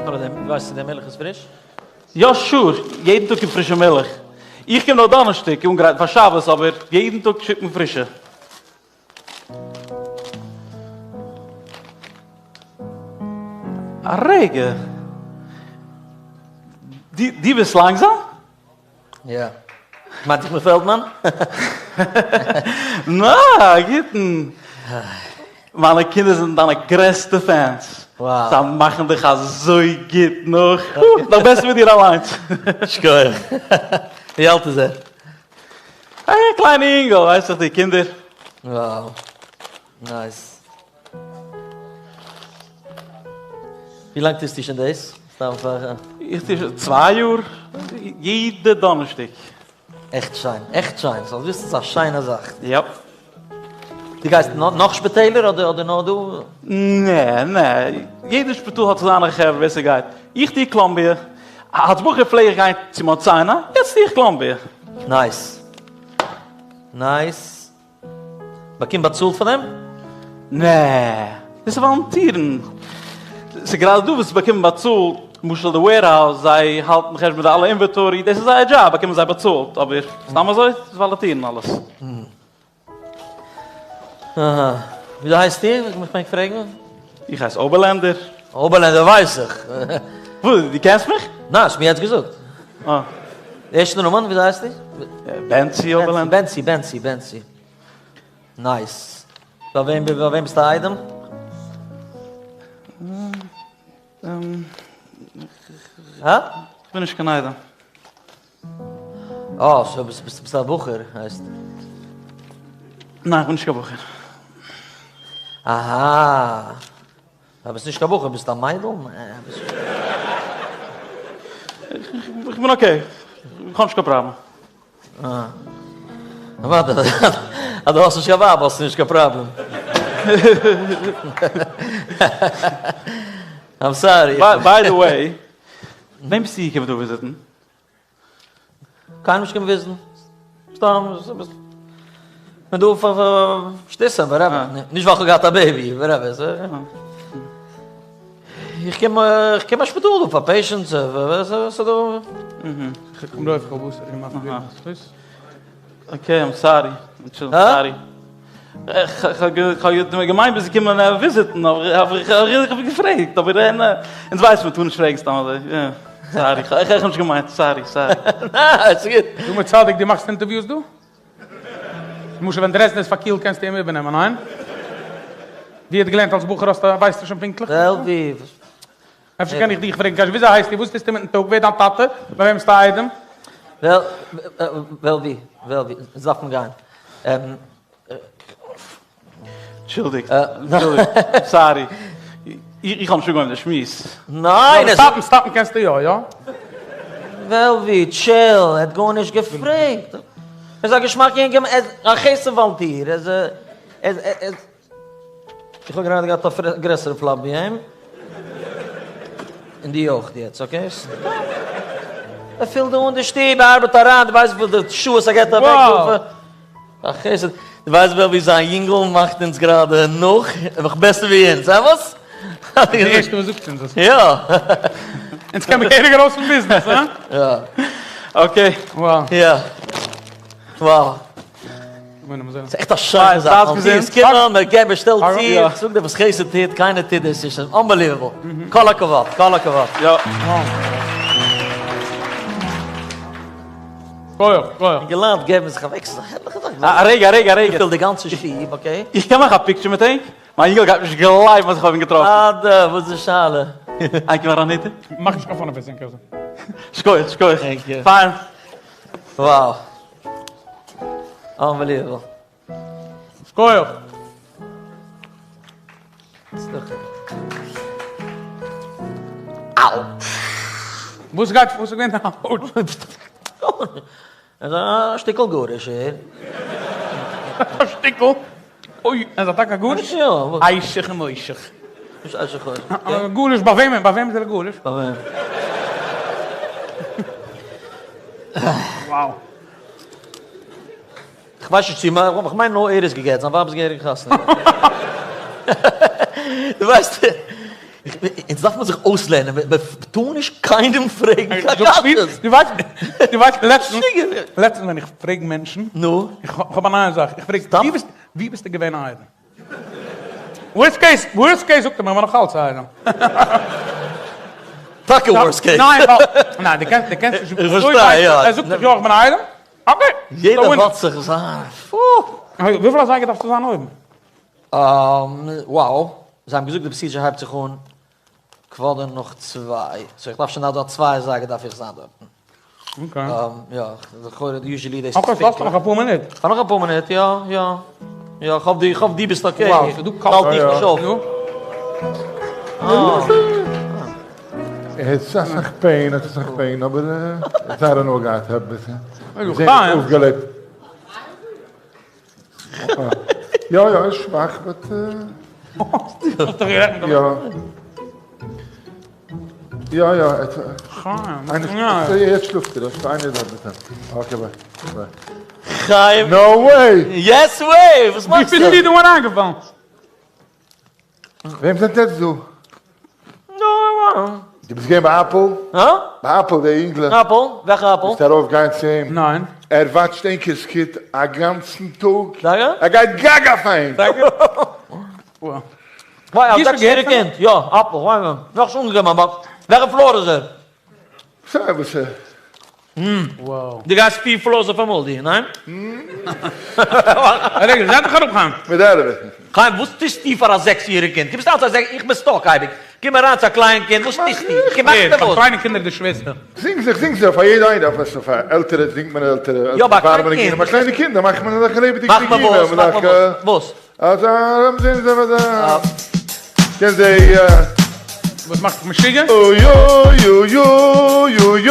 נאר דעם, דו ווייסט צו די מילך איז פריש? יא sure, יעדן טאג קומט פרישע מילך. איך קום נאר דאנערשטאג אנגרייטן פאר שבת אבער יעדן טאג שיקט מען פרישע. א רגע, דו ביסט לאנגזאם? יא. מיינט איך מיט פעלדמאן? נא, א גוטן. מיינע קינדער זענען דיינע גרעסטע fans. זיי מאכן דיך אזוי גוט נאך. נאך בעסער ווי דיר אליינס. שכוח. ווי אלט איז ער? א קליינע אינגל, ווייסט דאך די קינדער. Wow. Nice. ווי לאנג טוסטו שוין דאס? סתם פאר. איך טו שוין צוויי יאר, יעדע דאנערשטאג. עכט שיין, עכט שיין, זאלסט וויסן ס'איז א שיינע זאך. יאפ. דו גייסט נאך שפיטעלער אדער אדער נאר דא? נע נע, יעדע שפיטאל האט זיינע חברה ווער ס'גייט, איך טו קלאמביע, אלס בחור פלעג איך גיין צו מאונט סיני, יעצט טו איך קלאמביע. Nice. Nice. באקומט באצאלט פאר דעם? נע, דאס איז וואלונטירן. ס'איז גראדע דא וואס באקומען באצאלט, למשל די warehouse, זיי האלטן חשבון מיט די אלע inventory, דאס איז זייער דזשאב, באקומען זיי באצאלט, אבער סתם אזוי, ס'איז וואלונטירן אלעס. אהא. וויאזוי הייסטו? איך מעג פרעגן? איך הייס אויבערלענדער. אויבערלענדער ווייס איך. וואס, דו קענסט מיך? ניין, האסט מיר יעצט געזאגט. אה. די ערשטע נאמען, וויאזוי הייסטו? בענצי אויבערלענדער. בענצי, בענצי, בענצי. Nice. ביי וועם ביי וועם ביסטו א איידעם? הא? כ'בין נישט קיין איידעם. אה, so ביסט ביסט א בחור הייסט. ניין, כ'בין נישט קיין בחור. אהא. אבער ביסט נישט קיין בחור, ביסט א מיידל? איך בין okay, איך האב נישט קיין פראבלעם. אה. אוודאי, אז דו האסט נישט קיין ווייב האסטו נישט קיין פראבלעם. I'm sorry. By the way, וועם ביסטו געקומען דא וויזיטן? קיינעם נישט געקומען וויזיטן. סתם, כ'בין דא פאר שטותים, whatever. נישט ווייל כ'האב געהאט א baby, whatever. איך קום, איך קום א שפיטאל דא פאר patients, ס'דא. Okay, I'm sorry. Sorry. כ'האב געמיינט ביסט געקומען וויזיטן, אבער איך האב געפרעגט, אבער אונז ווייסט מען טאר נישט פרעגן סתם אזוי, sorry, כ'האב נישט געמיינט, sorry sorry. ניין, ס'גוט. דו מיט צדיק דו מאכסט אינטערוויוס דא? למשל ווען דרעזנער איז פארקילט קענסטו אים איבערנעמען, ניין? ווי האט געלערנט אלס בחור האסטו ווייסטו שוין פונקטליך? אפשר קען איך דיך פרעגן קשיא, וויאזוי הייסטו, וואס טוסטו מיטן טאג, ווער איז דיין טאטע, ביי וועם ביסטו א איידעם? וועלווי, וועלווי, אונז דארפן גיין. אנטשולדיגט, אנטשולדיגט, sorry, איך האב נישט אנגעהויבן די שמועס. ניין, עס. סטאפן, סטאפן קענסטו יא, יא? וועלווי, chill, ער האט גארנישט געפרעגט. ער איז א געשמאקע יונגערמאן, ער איז א חסד volunteer, ער איז, ער איז, ער איז. איך האב גראדע געהאט א גרעסערע flop ווי אים. און דו אויך יעצט, okay? ער פילט דא אן די שטוב, ער ארבעט אריין, דו ווייסט וויפיל די שעות ער געבט אוועק דא פאר. א חסד. דו ווייסט וועלווי זיין יונגל מאכט אונז גראדע נאך, נאך בעסער ווי אונז, אמת? די ערשטע וואס זאגט אונז דאס. יא. אונז קען מען געהעריג ארויס פון ביזנעס, הא? יא. Okay. Wow. יא. Wow. ס'איז עכט א שיינע זאך, volunteers קומען, מען געבט, מען שטעלט צו, איך זאג דיר וואס חסד טוט, קיינער טוט דאס נישט, ס'איז unbelievable, כל הכבוד, כל הכבוד. יא. כח, כח. אינגעלייט געבן זיך אוועק, ס'איז א הערליכע זאך. א רגע, א רגע, א רגע. געפילט די גאנצע שטוב, okay. איך קען מאכן א picture מיט ענק? מיין יונגעל גייט נישט גלייבן אז איך האב אים געטראפן. אדע, וואס איז די שאלה? איינקומען אריין היטער? מאך נישט קיין fun אויף עס, ענק אזוי. שכוח, שכוח. Thank you. פיין. Wow. Unbelievable. שכוח. אאו. וואס גייט וואס איז געווען די ouch? א שטיקל גרוש הער. א שטיקל? אוי, ער איז א טאקע א גרוש? יא. איישעך און מוישעך. נישט איישעך און מוישעך. א גרוש ביי וועמען? ביי וועם איז ער א גרוש? ביי וועם? Wow. כ'ווייס נישט צו מ. כ'מיין נאר ער איז גע'גט, זיין ווייב איז געהעריג חתונה געהאט. דו ווייסט. אונז דארף מען זיך אויסלערנען, מען טאר נישט קיינעם פרעגן קיין קשיות. דו ווייסט, דו ווייסט, לעצטנס, לעצטנס ווען איך פרעג מענטשן, נו? איך האב א נייע זאך, איך פרעג, ווי ביסטו, ווי ביסטו געווען איידעם? ווארסט קעיס, ווארסט קעיס זאגט ער מיר, איך בין נאך אלץ איידעם. טאקע ווארסט קעיס. ניין, ווייל, ניין, דו קענסט, דו קענסט נישט, איך פארשטיי, יא. ער זאגט דיך יא איך בין איידעם, אקעי. יעדער האט זיך זיין, פו. וויפיל אזייגער דארפסטו זיין אויבן? וואו, זיי האבן געזאגט די פראסידזשער הייבט זיך אן קוואדער נאך צוויי, סאו איך דארף שוין דארט צוויי אזייגער דארף איך זיין דארטן. אקעי. יא, לכאורה יוזשעלי דאס איז פונקטליך. אקעי, סאו האסטו נאך אפאר מינוט. כ'האב נאך אפאר מינוט, יא, יא. יא, כ'האף דו, כ'האף דו ביסט אקעי. וואו, ס'איז דא קאלט. כ'האלט דיך נישט אויף. נו. ער האט אסאך פעין, האט אסאך פעין, אבער ער האט זייער הנאה געהאט, זעהן אויפגעלעבט. יא יא איז שוואך באט. האסט דיך גערעכנט יא. יא יא. יעצט שלאפט ער, האסט איינער דארט מיט אים. אקעי ביי ביי. חיים. נאו וועי! יעס וועי! וואס מאכסטו? ווי ביסטו דא אריינגעפאלן? וועם זענט עטץ דא? דו ביסט געווען ביי אפל? הא? ביי אפל דער אינגלע. אפל? וועלכע אפל? ביסט ארויף גיין צו אים? ניין. ער וואטשט ענקער סקיט א גאנצן טאג. טאקע? ער גייט גאגא פאר אים. טאקע? וויי א זעקס יעריג קינד. יא, אפל. נאך נישט אנגעקומען אבער וועלכע פלאר איז ער? סיי וואס ער. דו גייסט פיר פלארס אויף אמאל דו, ניין? רגע, זיי דיך אראפ חיים. מיט די עלעוועיטער. חיים, וואס טוסטו פאר א זעקס יעריג קינד? קומסט אלץ א זעקס, איך בין סטאק אייביג. קום אריין צו א קליין קינד, וואס טוסטו? כמעט פאר וואס? קליינע קינדער די שווערסטע. זינג זיך, זינג זיך, פאר יעדע איינער, אויף פאר עלטערע זינגט מען עלטערע, יא, ביי א קליין ווארעמע ניגונים, קינד. ביי קליינע קינדער מאכט מען אזעלכע לעבעדיגע מאכט מען ניגונים, וואס? מאכט מען וואס? וואס? קען זיי. וואס מאכט דיך משוגע? אוי אוי אוי אוי אוי אוי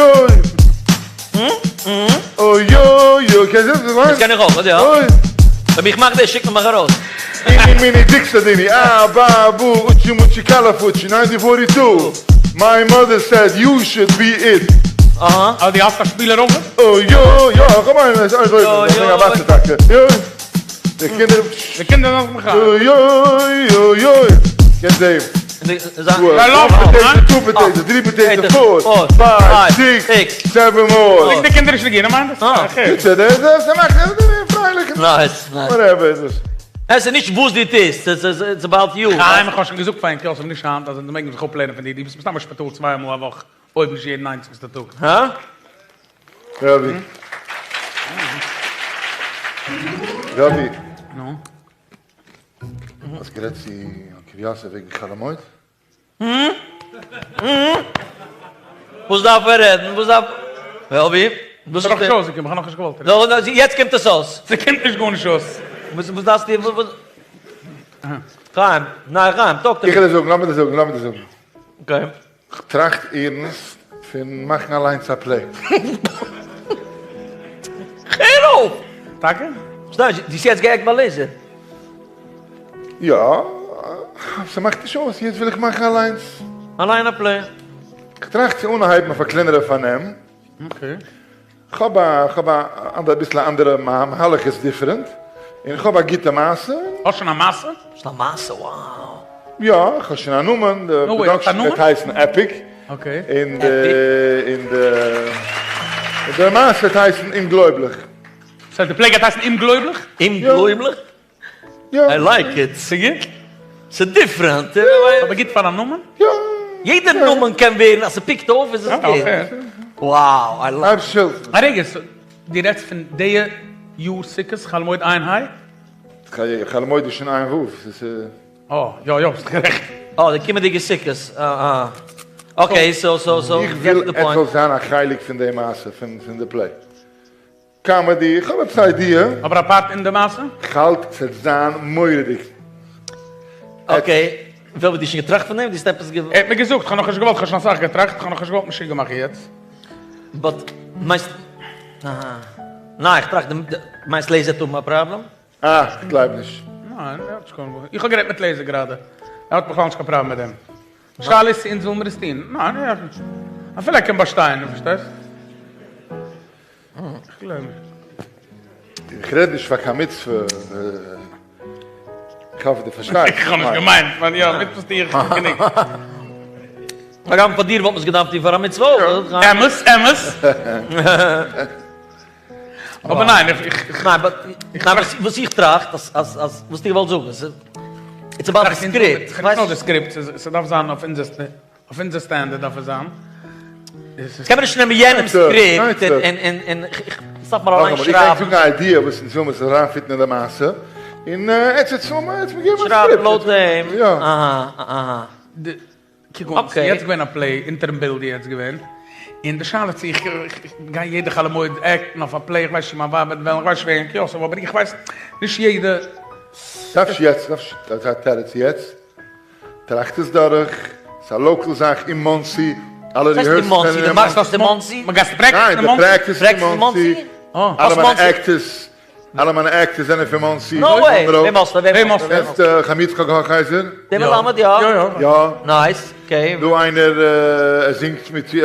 אוי אוי אוי קענסט דאס דאס קען איך אויך, יא. אויב איך מאך דאס שיקט מען מיך ארויס. איני מיני דיקסא דיני אה בא בו אוטשי מוטשי קאלאפוטשי ניינטין פארטי טו מיי מאדער סעד יו שוד בי איט. אהא. אה דו האסט א שפילער אויך? אוי אוי יא איך האב איינער איך אויך איך א וואסער טאקע אוי. די קינדער די קינדער זענען זיך מחיה. אוי אוי אוי אוי קענסט זעהן. טו פאטעיטא, טרי פאטעיטא, פאר, פייוו, סיקס, סעווען מאר. זינג די קינדערישע ניגונים מיינט דאס? פרייליך. נייס נייס. וואטעווער. עס איז נישט וואס דו טוסט, איטס אבאוט יו. חיים איך האב שוין געזאגט פאר יענקל יוסף נישט היינט אז אונז מעגן זיך אפלערנען פון דיר, דו ביסט מסתם אין שפיטאל צוויי מאל א וואך אויב נישט יעדן איינציגסטע טאג. הא? רבי. רבי. נו? האסט גערעדט צו יעקב יוסף וועגן חול המועד? וואס דארף ער רעדן? וואס דארף. וועלווי? וואס איז נאכנישט אויסגעקומען, איך האב נאכנישט געוואלט רעדן. יעצט קומט עס אויס. ס'קומט נישט גארנישט אויס. וואס דארפסטו? חיים, ניין חיים, טאלק טו מי. איך וועל דיר זאגן, לאמיר דיר זאגן, לאמיר דיר זאגן. אקעי. כ'טראכט ערנסט פון מאכן אליינס א פלעי. הער אויף! טאקע? שטיין, דו האסט יעצט גע'עקט ביי לעזער? יא, ס'מאכט נישט אויס, יעצט וויל איך מאכן אליינס. אליין א פלעי? כ'טראכט צו אנהייבן אויף א קלענערע פארנעם. אקעי. כ'האב א כ'האב א אנדערע אביסל א אנדערע מהלך איז דיפרענט, און כ'האב א גוטע מעשה. האסט שוין א מעשה? האסט א מעשה? wow. יא, כ'האב שוין א נאמען, די פראדאקשען וועט הייסן עפיק, און די און די און די מעשה וועט הייסן אומגלויבליך. סא די פלעי גייט הייסן אומגלויבליך? אומגלויבליך? יא. איי לייק איט. ס'גוט? ס'דיפרענט. אבער גוט פאר א נאמען? יא. יעדע נאמען קען ווערן אז ס'פיקט אויף איז עס גוט. Wow, איי לייק. א רגע, סאו דו רעדסט פון די יאר סוכות חול המועד עין היי? חול המועד איז שוין עין ו', ס'איז. אה, יא יא ביסט גערעכט. אה, די קומענדיגע סוכות, אה אה. אקעי, סאו סאו סאו, איך וויל עס זאל זיין א חלק פון די מעשה, פון די פלעי. קאמעדי, איך האב עפעס א איידיע. אבער א פארט אין די מעשה? כ'האלט ס'עט זיין מורא'דיג. אקעי, וועלוול האסט שוין געטראכט פון דעם? דו האסט עפעס גע. ער האט מיר געזאגט, כ'האב נאכנישט געוואלט, כ'האב שוין אסאך געטראכט, כ'האב נאכנישט געוואלט משוגע מאכן יעצט. באט מיינסט, אהא. ניין, איך טראכט, מיינסט לעיזער וועט האבן א פראבלעם? אה, כ'גלייב נישט. ניין, ער האט נישט קיין, איך האב גערעדט מיט לעיזער גראדע, ער האט בכלל נישט קיין פראבלעם מיט דעם. שאלה איז צו אונז וויל מיר עס טון. ניין, ער האט נישט. אפילו ער קען באשטיין, דו פארשטייסט? איך גלייב נישט. איך רעד נישט פאר קיין מצוה, איך האף דו פארשטייסט. איך האב נישט געמיינט, כ'מיין יא, מצוות טו איך גענוג. הגם פאר דיר וואלט מען עס געדארפט טון פאר א מצוה אויך. אמת, אמת. אבער ניין, איך. ניין, באט, ניין, וואס איך טראכט אז, אז, אז, וואס האסטו געוואלט זאגן? איטס אבאוט די סקריפט. כ'ווייס נישט די סקריפט, ס'דארף זיין אויף אונזער, אויף אונזער סטענדערט דארף עס זיין. קען מען נישט נעמען יענעמ'ס סקריפט און, און, און, עס דארף מען אליין שרייבן. איך גיי זאגן א איידיע וואס אונז ווילן מיר זאל אריינפיטן אין די מעשה, און עטס וועטס מיר געבן א סקריפט. שרייב לויט דעם. אהא, אהא. קוק אן, ס'איז יעצט געווען א פלעי, אונטערן בילד איז יעצט געווען, און די שאלה צו איך גיי יעדע חול המועד עקטן אויף א פלעי, איך ווייס נישט צו מיין ווייב וועט וועלן, איך ווייס נישט וועגן יוסף, אבער איך ווייס נישט יעדע. דארפסט יעצט, דארפסט אזא תירוץ יעצט, טראכט עס דורך, ס'איז א לאקעל זאך אין מאנסי, אלע ריהערסעלס זענען אין מאנסי. אין מאנסי? מ'גייט פרעקטיסן אין מאנסי? ניין, די פרעקטיס איז אין מאנסי, אלע מיינע עקטערס אלע מיינע עקטערס זענען פון מאנסי. נאו וועי! וועם האסטו? וועם האסטו? קענסט חיים יצחק האכהייזער? דער מלמד יא. יא. נייס, אקעי. דא איינער ער זינגט מיט אין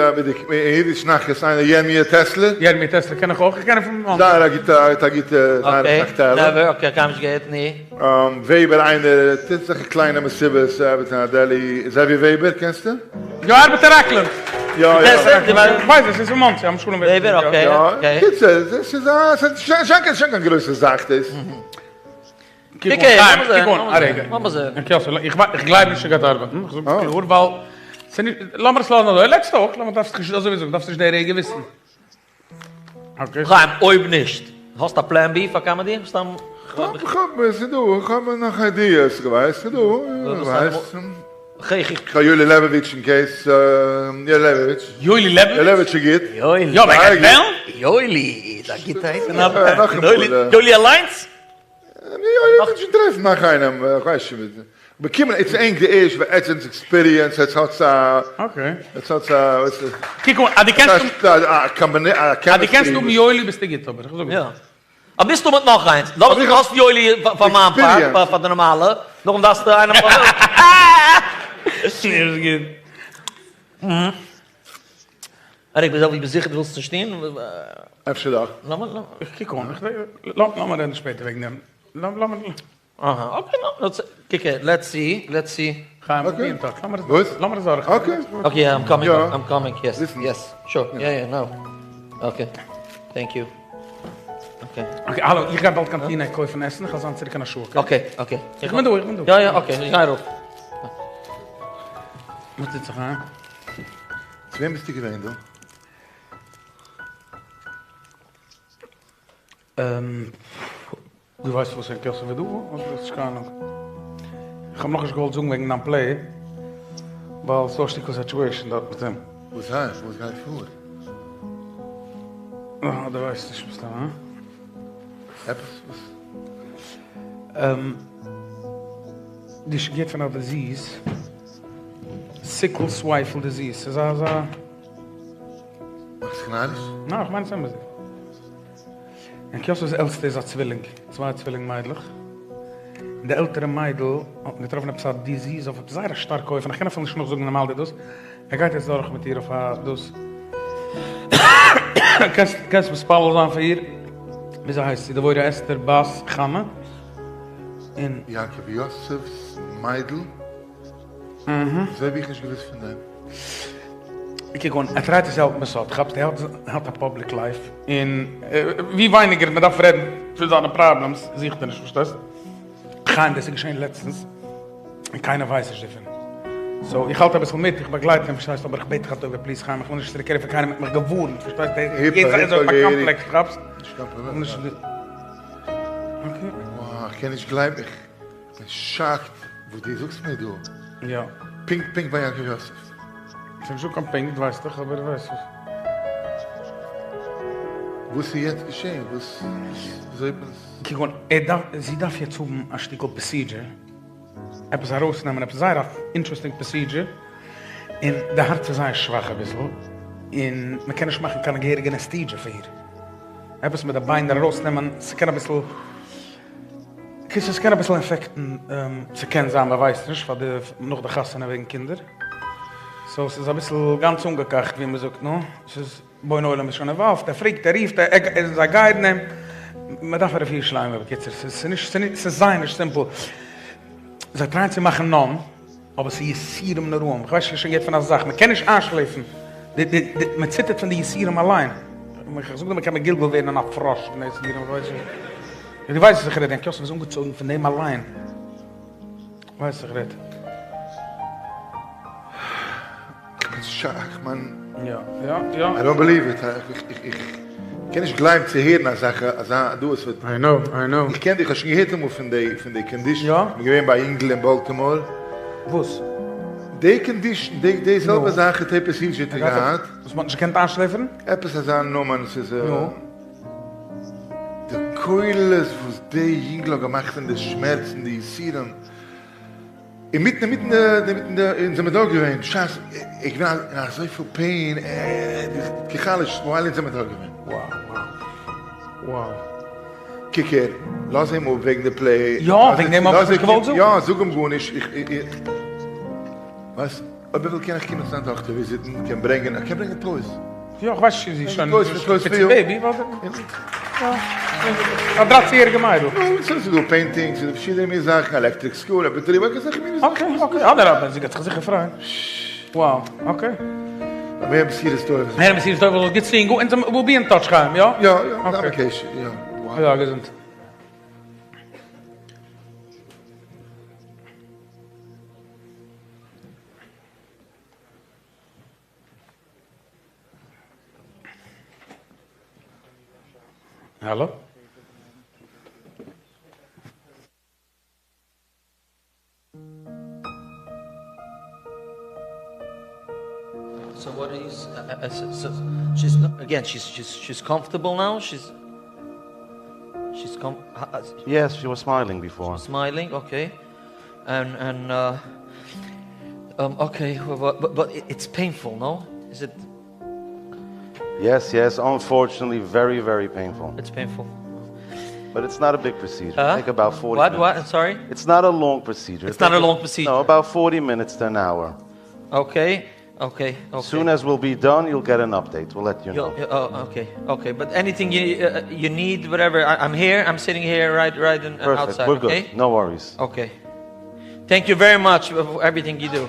אידיש נחת איינער ירמי' טעסלער. ירמי' טעסלער קען איך אויך, איך קען אים פון מאנסי. זייער א גוטע האט א גוטע זייער אסאך טעלענט. אקעי, נעווער, אקעי קיינמאל נישט געהערט, ני. וועבער איינער טוט אזעלכע קליינע מסיבות ארבעט אין א דעלי, זאבי וועבער קענסטו? יא ארבעט אין ראקלענד. יא יא. כ'ווייס עס איז פון מאנסי, אבער שלום וועבער אקעי אקעי. קיצור, עס איז א, עס איז שוין קיין גרויסע זאך דאס. קוק אן, קוק אן, א רגע. איך גלייב נישט ס'גייט ארבעטן, איך זאג קלאר ווייל ס'נישט, לאמיר עס לאזן אזוי, לעטס טאלק, לאמיר דארפסט נישט אזוי ווי זאגן, דארפסט נישט די רגע וויסן. חיים, אויב נישט, האסט א פלען בי פאר קאמעדי? סתם. כ'האב, כ'האב, ס'איז דא, כ'האב נאך איידיעס, כ'ווייס, ס'איז דא, כ'ווייס. כ'האב יואלי לעבאוויטש אין קעיס, יואלי לעבאוויטש. יואלי לעבאוויטש? לעבאוויטש איז גוט. יואלי. יא, ווער גייט וועלן? יואלי איז א גוטע איינער. יואלי אליינס? יואלי וועט שוין טרעפן נאך איינעם, כ'ווייס שוין. באקומען איטס ענק די ערשט ווייל עטס זענטס עקספיריענס עטס האטס א עטס האטס א ווייסט קוק אן אז דו קענסט אז דו קענסט האבן יואלי ביסטו גוט אבער איך זאג יא אבער ביסטו מיט נאך איינס לאמיר זאגן האסט יואלי פאר מיין פארט פאר די נארמאלע נאכדעם דארפסטו איינעם אריק ביסט זיכער דו ווילסט נישט טון? אפשר דאך. קוק אן לאמיר רעדן שפעטער וועגן דעם לאמיר אהא אקעי נא קוק הער לעטס סי לעטס סי. חיים בי אין טאטש לאמיר עס דורך אקעי. אקעי יא איים קאמינג איים קאמינג יעס יעס שור יא יא נאו אקעי טענק יו אקעי. אקעי האלא איך גיי באלד קיין טינעק קויפן עסן איך וועל זיין צוריק אין א שעה אקעי? אקעי אקעי. איך בין דא איך בין דא. יא יא אקעי איך גיי ארויף. וואס טוט זיך חיים? צו וועם ביסטו געווען דא? דו ווייסט וואס יענקל יוסף איז דא? אדער האסט נישט קיין אהנונג? איך האב נאכנישט געוואלט זאגן וועגן דיין פלעי, ווייל ס'דא א שטיקל סיטואשען דארט מיט אים. וואס הייסט? וואס גייט פאר? אה, דו ווייסט נישט מסתם, הא? עפעס וואס? דו האסט געהערט פון א דיזיז, סיקל סווייפל דיזיז, ס'איז אזא. מאכסט זיך נאריש? ניין, איך מיין עס אמת'דיג. יענקל יוסף'ס עלטסטע איז א צווילינג, צוויי צווילינג מיידלעך, און די עלטערע מיידל האט מען געטראפן עפעס א דיזיז אויף עפעס זייער א שטארקע אופן, איך קען אפילו נישט נאכזאגן נארמאל די דאס, ער גייט יעצט דורך מיט איר אויף א דאס, קענסט קענסט מתפלל זיין פאר איר, וויאזוי הייסט זי? דבורה אסתר בת חנה, און. יעקב יוסף'ס מיידל? וויאזוי האב איך נישט געוואוסט פון דעם? קוק אן, ער טרייט עס צו האלטן בסוד, כאפסט? ער האט א פאבליק לייף, און ווי ווייניגער מען דארף רעדן פון זיינע פראבלעמס זוכט ער נישט, פארשטייסט? חיים, דאס איז געשען לעצטנס, און קיינער ווייסט נישט דערפון. סאו איך האלט אביסל מיט, איך באגלייט אים, פארשטייסט? אבער איך בעט דיך א טובה, פליז חיים, איך וויל נישט צוריק הערן פון קיינעם, מען האט מיך געווארנט, פארשטייסט? יעדע זאך איז אויף א קאמפלעקס, כאפסט? נישט קיין פראבלעם. אקעי. וואו, איך קען נישט גלייבן, איך בין שאקט וואס דו זאגסט מיר דא. יא. פונקט פונקט ביי יעקב יוסף. ס'איז נישטא קיין פונקט ווייסט דאך אבער ווייסט וואס. וואס איז יעצט געשען? וואס וויאזוי האט מען עס. קוק אן, ער דארף, זי דארף יעצט האבן א שטיקל פראסידזשער, עפעס ארויסנעמען, עפעס זייער א אינטערעסטינג פראסידזשער, און די הארץ איז זייער שוואך אביסל, און מ'קען נישט מאכן קיין געהעריגע אנעסטידזשע פאר איר, עפעס מיט די ביינער ארויסנעמען, ס'קען אביסל. קיצור ס'קען אביסל עפעקטן, ס'קען זיין מ'ווייסט נישט פאר די נאך די חתונה וועגן קינדער, סאו ס'איז אביסל גאנץ אנגעקאכט ווי מ'זאגט נו, ס'איז בוני עולם איז שוין אינוואלווד, ער פרעגט ער רופט ער זיי גיידן אים, מ'דארף א רפואה שלימה בקיצור, ס'איז נישט ס'איז זייער נישט סימפל, זיי טרייען צו מאכן נאם. אבער ס'איז יסורים נוראים, כ'ווייס נישט שוין געהערט פון אזא זאך, מ'קען נישט איינשלעפן, די די די מ'ציטערט פון די יסורים אליין, איך זאג דיר מ'קען מגולגל ווערן אין א פראש פון די יסורים, כ'ווייס נישט, דו ווייסט וואס איך רעד, יענקל יוסף איז אנגעצויגן פון דעם אליין, ווייסט וואס איך רעד. איך מיין, איי דאנט בעליוו איט, איך קען נישט גלייבן צו הערן אזעלכע אזא דא עס וועט, איי נאו, איי נאו. איך קען דיך, איך האב שוין געהערט אמאל פון די פון די קאנדישן, איך בין געווען ביי א אינגל אין באלטימאר. וואס? די קאנדישן, די די זעלבע זאך האט עפעס היזשער געהאט. וואס מ'האט נישט געקענט איינשלעפערן? עפעס אזא נאמען, ס'איז די קולות וואס די יונגל האט געמאכט פון די שמערצן די יסורים. אינמיטן אינמיטן די אינמיטן די אונז זעמיר דארט געווען בשעת ער געווען אין אזויפיל פעין ער גע'חלש'ט ווייל אונז זעמיר דארט געווען. וואו וואו וואו. קוק הער, לאז אים אפ וועגן די פלעי. יא, וועגן דעם האב איך נישט געוואלט זאגן. יא, זאג אים גארנישט, איך איך ווייסט. אויב ער וויל קען איך קומען צו זיין טאכטער וויזיטן, קען ברענגען, ער קען ברענגען טויס. יא, איך ווייס נישט צו זי איז שוין פיצי בעיבי, ווייל א דרייצן יעריגע מיידל. נו, ס'איז דא פעינטינגס, ס'איז דא פארשידענע מין זאכן, עלעקטריק סקוטער, באטערי, אזעלכע מינע זאכן. אקעי, אקעי, אדרבה, זי גייט זיך זיכער פרייען. וואו, אקעי. מער בשורות טובות. מער בשורות טובות, זאלסט גוט זען, אונז וויל בי אין טאטש חיים, יא? יא, יא, זיי בקשר, יא. יא, געזונט. האלא? סאו וואט איז שי'ס אגעין שי'ס שי'ס שי'ס קאמפארטעבל נאו שי'ס שי'ס קאמ יעס שי וואס סמיילינג ביפאר. סמיילינג אקעי. און און אקעי באט איטס פעינפול נאו? איז איט? יעס יעס אנפארטשענעטלי ווערי ווערי פעינפול. איטס פעינפול. באט איטס נאט א ביג פראסידזשער, טעיק אבאוט פארטי מינוטס. וואט וואט? סארי? איטס נאט א לאנג פראסידזשער. איטס נאט א לאנג פראסידזשער. נאו, אבאוט פארטי מינוטס טו אן אווער. אקעי אקעי אקעי. סון עז וויל בי דאן יול געט אן אפדעיט, וויל לעט יו נאו. אקעי אקעי באט עניטינג יו ניד וואטעווער איים העיר איים סיטינג העיר רייט רייט אוטסייד. פערפעקט וויר גוד נאו וואריס. אקעי טענק יו ווערי מאטש פאר עווריטינג יו דו.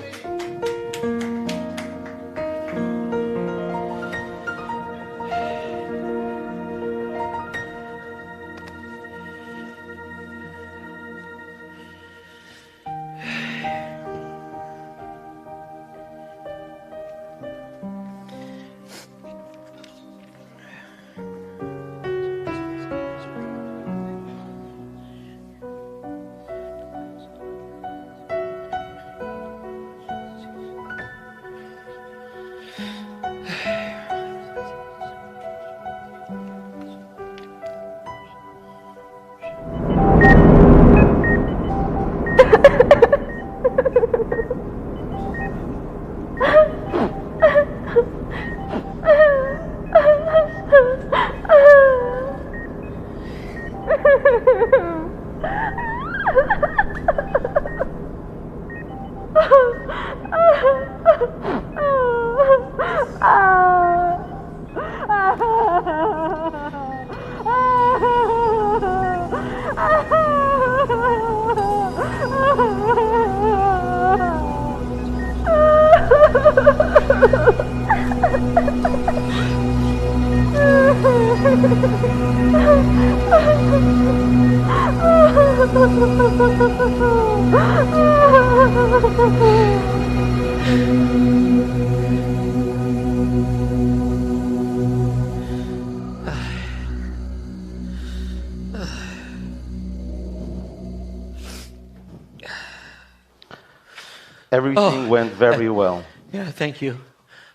עווריטינג ווענט ווערי וועל. יא, טענק יו.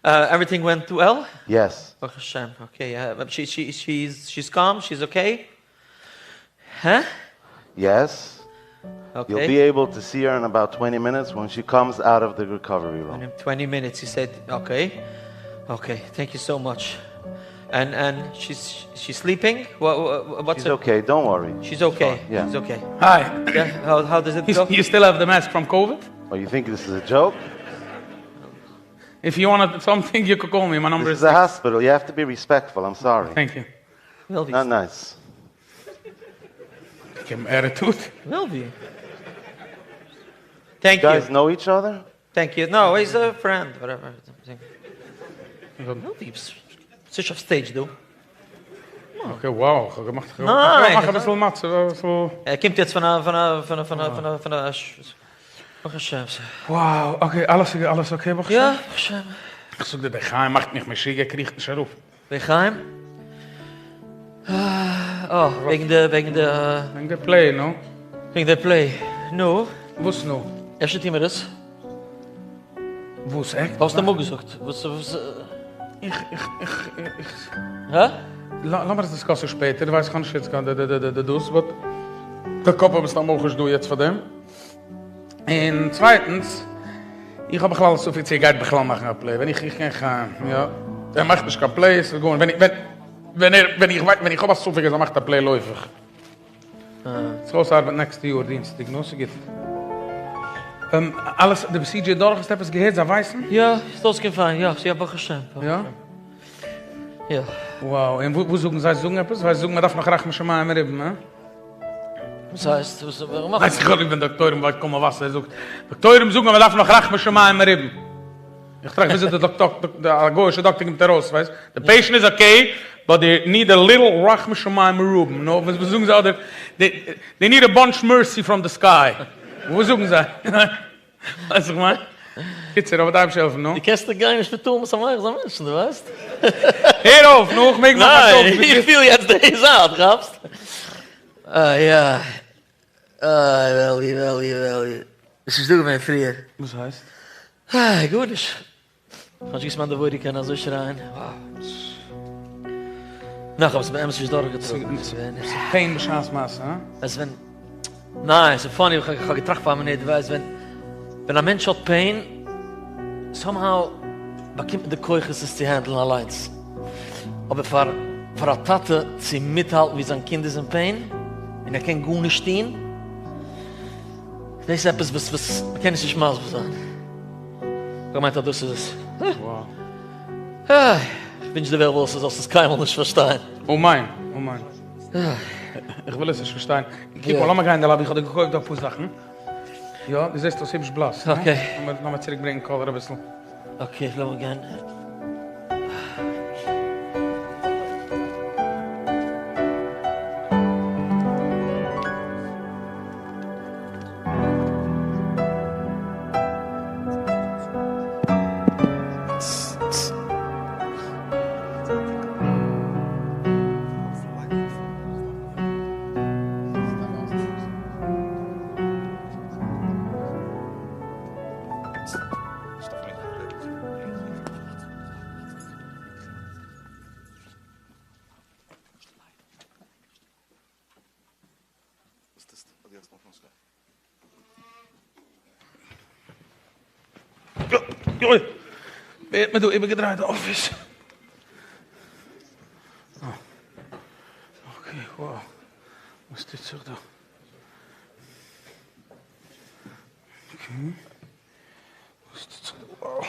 עווריטינג ווענט וועל? יעס. ברוך השם, אקעי, שי'ס קאם, שי'ס אקעי? הא? יעס. אקעי. יו בי עיבל טו סי הער אין אבאוט טווענטי מינוטס ווען שי קאמס אוט אוו די ריקאווערי רום. אין טווענטי מינוטס הי סעד, אקעי, אקעי, טענק יו סאו מאטש. ענד ענד שי'ס שי'ס סליפינג? וואטס שי'ס אקעי, דאנט ווארי. שי'ס אקעי, שי'ס אקעי. היי. יא, האו דאס איט גאו? יו סטיל העוו די מעסק פראם קאוויד? או יו טינק דיס איז א דזשאוק? איף יו וואנט סאמטינג יו קען קאל מי, מיי נאמבער איז. דיס איז א האספיטעל, יו העוו טו בי ריספעקטפול, איים סארי. טענק יו. נאט נייס. איך האב עטיטוד. וועלווי. טענק יו. גייס נאו איטש אדער? טענק יו, נאו, היז א פרענד, וואטעווער. ס'נישט אויף סטעידזש דא. אקעי wow, כ'האב געמאכט כ'האב געמאכט אביסל מצב אביסל. ער קומט יעצט פון א פון א פון א פון א פון א פון א ברוך השם. Wow, אקעי אלעס אלעס אקעי ברוך השם? יא, ברוך השם. איך זאג דיר דער חיים מאכט מיך משוגע ער קריכט נישט אראפ. ווער חיים? אה, וועגן די וועגן די. וועגן די פלעי, נו. וועגן די פלעי, נו. וואס נו? אפשר טוהן מיר עס? וואס עכט? האסט אמאל געזאגט וואס וואס. איך איך איך איך. הא? לאמיר עס דיסקאסן שפעטער, דו ווייסט איך האב נישט יעצט קיין די די די די דאס, באט די קאפ האב מסתם אויך נישט דא יעצט פאר דעם. און צווייטנס, איך האב בכלל א ספק צו ער גייט בכלל מאכן א פלעי, ווען איך איך קען חיים, יא, ער מאכט נישט קיין פלעיס, ווען ווען ער ווען איך ווען איך האב א ספק אז ער מאכט א פלעי לויף איך. זיך אויסארבעטן נעקסטע יאר דינסטאג, נו ס'גוט. אלעס די פראסידזשער דורך, האסט עפעס געהערט? זיי ווייסן? יא, ס'איז אויסגעקומען פיין, יא, יא ברוך השם. יא? יא. Wow, און וואס זאגן זיי? זאגן עפעס? זיי זאגן מ'דארף נאך רחמי שמים מרובים, הא? וואס הייסט? וואס ווייס איך ווען דאקטוירים ווייל קול מבשר זאגט דאקטוירים זאגן אז מ'דארף נאך רחמי שמים מרובים. איך טראכט וויאזוי די דאקטאר די גוי'אישע דאקטער קומט ארויס ווייסט די פעישענט איז אקעי באט דעי ניד א ליטעל רחמי שמים מרובים נו וואס זאגן זיי אדער דעי ניד א באנטש מערסי פראם די סקיי וואס זאגן זיי? ווייסט וואס איך מיין? קיצור אבער די אייבערשטער העלפן נו. דו קענסט דאך גיין אין שפיטאל משמח זיין מענטשן דו ווייסט? הער אויף נו איך מעג מאכן א דזשאוק. ניין איך פיל יעצט די זייט כאפסט? איי איי איי וועלי וועלי וועלי ביסט נישט דא געווען פריער. וואס הייסט? איי גארנישט. כ'האב נישט געוואוסט מיין דבורי קען אזוי שרייען. נאך האב עס באמת נישט דורכגעטראגן. ס'איז פעין בשעת מעשה, הא? עס ווען, ניין, ס'איז פאני, איך האב געטראכט פאר א מינוט, דו ווייסט ווען, ווען א מענטש האט פעין, סאמהאו באקומט מען די כוחות עס צו הענדלן אליינס. אבער פאר פאר א טאטע צו מיטהאלטן ווי זיין קינד איז אין פעין, און ער קען גארנישט טון, דאס איז עפעס וואס וואס מ'קען עס נישט מסביר זיין. כ'האב געמיינט אז דאס איז עס. איך ווינטש דיר וועלוול אז זאלסט עס קיינמאל נישט פארשטיין. אמן אמן. איך וויל עס נישט פארשטיין. קוק מאל לאמיר גיין אין די לאבי איך האב דיר געקויפט דא אפאר זאכן. יא דו זעסט אויס היבש בלאס. אקעי. לאמיר צוריק ברענגען קאלער אביסל. אקעי לאמיר גיין. אוי! ווער האט מיר דא איבערגעדרייט די אפיס? אקעי, wow. וואס טוט זיך דא? אקעי. וואס טוט זיך דא? Wow.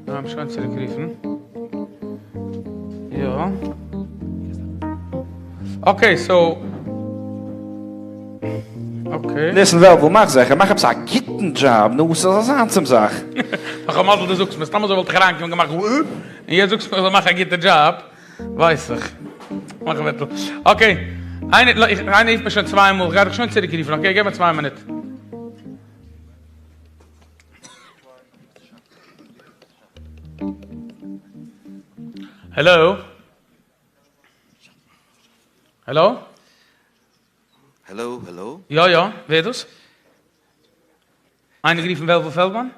לאמיר שוין צוריק רופן. יא. אקעי סאו. אקעי. ניסן וועלוול מאך זיכער מאך עפעס א גוטן דזשאב נו ס'זאל זיין צום זאך. נאך א מזל דו זאגסט מיר, סתם אזוי וואלט איך אריינגעקומען געמאכט וואו און יעצט זאגסטו מיר איך זאל מאכן א גוטע דזשאב, ווייס איך. מאך א ווערטל. אקעי. איינער איינער רופט מיר שוין צוויי מאל, כ'גיי דיך שוין צוריק רופן אקעי, געב מיר צוויי מינוט. העלא? העלא? העלא העלא? יא יא, ווער איז דאס? איינער גערופן וועלוול פעלדמאן?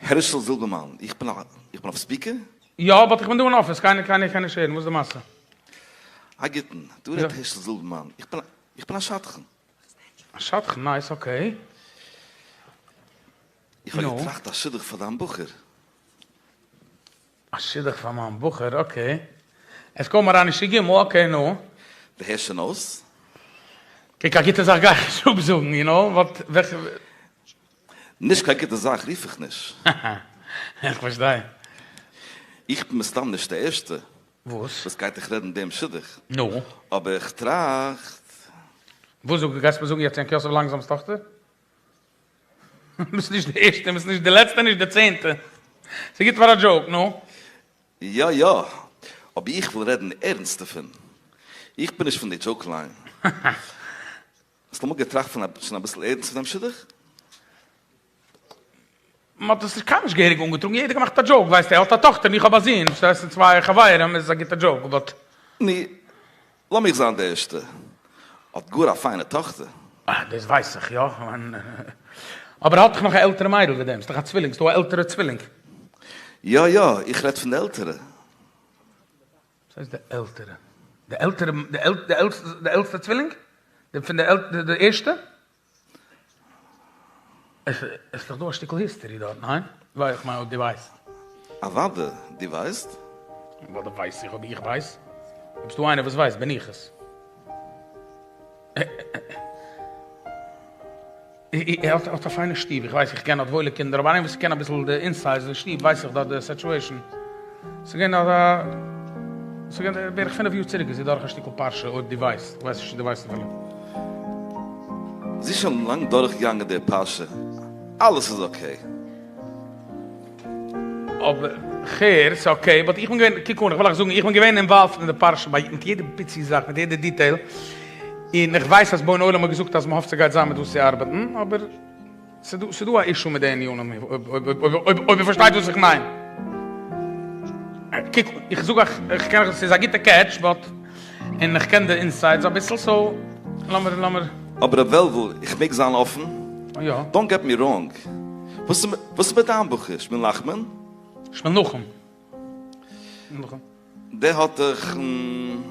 הערשל זילבערמאן, איך בין איך בין אויף ספיקער? יא, באט איך בין דא אין אפיס, קיינער קיינער קען נישט הערן, וואס איז די מעשה? א גוטן, דא רעדט הערשל זילבערמאן, איך בין איך בין א שדכן. א שדכן, נייס, אקעי. איך האב געטראכט א שידוך פאר דיין בחור. א שידוך פאר מיין בחור, אקעי. עס קומט אריין אין שי ג, אקעי נו. דו הערסט שוין אויס? קוק א גוטע זאך גיי איך נישט אפזאגן, יו נאו, באט וועלכע. נישט קיין גוטע זאך רוף איך נישט. איך פארשטיי. איך בין מסתם נישט די ערשטע. וואס? וואס גייט דיך רעדן דעם שידוך. נו? אבער איך טראכט. וואס זאג, גייסט מיר זאגן יעצט יענקל יוסף לאנגזאם'ס טאכטער? ביסט נישט די ערשטע, ביסט נישט די לעצטע, נישט די צענטע. ס'גוט פאר א דזשאוק, נו. יא יא, אבער איך וויל רעדן ערנסט דערפון. איך בין נישט פון די joke line. האסט אמאל געטראכט פון שוין אביסל ערנסט פון דעם שידוך? מ'האט עס קיינמאל נישט געהעריג אנגעטראגן, יעדער געמאכט א joke, ווייסט ער האט א טאכטער און איך האב א זון, פארשטייסט און צוויי חברים איז א גוטע joke, but. נו, לאמיך זיין די ערשטע. האט גאר א פיינע טאכטער. אה, דאס ווייס איך יא. אבער האט דאך נאך א עלטערע מיידל ווי דעם, ס'דאך א צווילינג, ס'דא א עלטערע צווילינג. יא יא, איך רעד פון די עלטערע. וואס הייסט די עלטערע? די עלטערע, די עלטסטע צווילינג? די פון די די ערשטע? עס איז דאך דא א שטיקל history דארט, ניין? ווייל איך מיין אויב דו ווייסט. אוואדע, דו ווייסט? אוואדע ווייס איך אויב איך ווייס. אויב ס'דא איינער וואס ווייסט בין איך עס. ער האט א פיינע שטוב, איך ווייס איך קען האט וואוילע קינדער, אבער איינער וואס קען אביסל די insides די שטוב ווייס איך דארט די situation. ס'איז געווען אזא, ס'איז געווען בערך פינף יאר צוריק איז זי דורך א שטיקל פרשה אויב דו ווייסט, איך ווייס נישט צו דו ווייסט אפילו. זי איז שוין לאנג דורך געגאנגען די פרשה, אלעס איז okay. אבער כ'הער, ס'איז okay, but איך בין געווען, קוק אן, איך וויל אייך זאגן, איך בין געווען involved אין די פרשה ביי מיט יעדע פיצי זאך, מיט יעדע detail, און איך ווייס אז בוני עולם האט געזאגט אז מ'האפט ס'גייט זיין מיט וואס צו ארבעטן, אבער ס'דא ס'דא א issue מיט די ענינים, אויב איר פארשטייט וואס איך מיין. קוק, איך זאג אייך, איך קען אייך, ס'איז א גוטע catch, but, און איך קען די insides אביסל, so, לאמיר, לאמיר. אבער ר' וועלוול, איך מעג זיין אפן? יא. Don't get me wrong, וואס איז מיט דיין בחור, שמואל נחמן? שמואל נחום. דער האט דאך.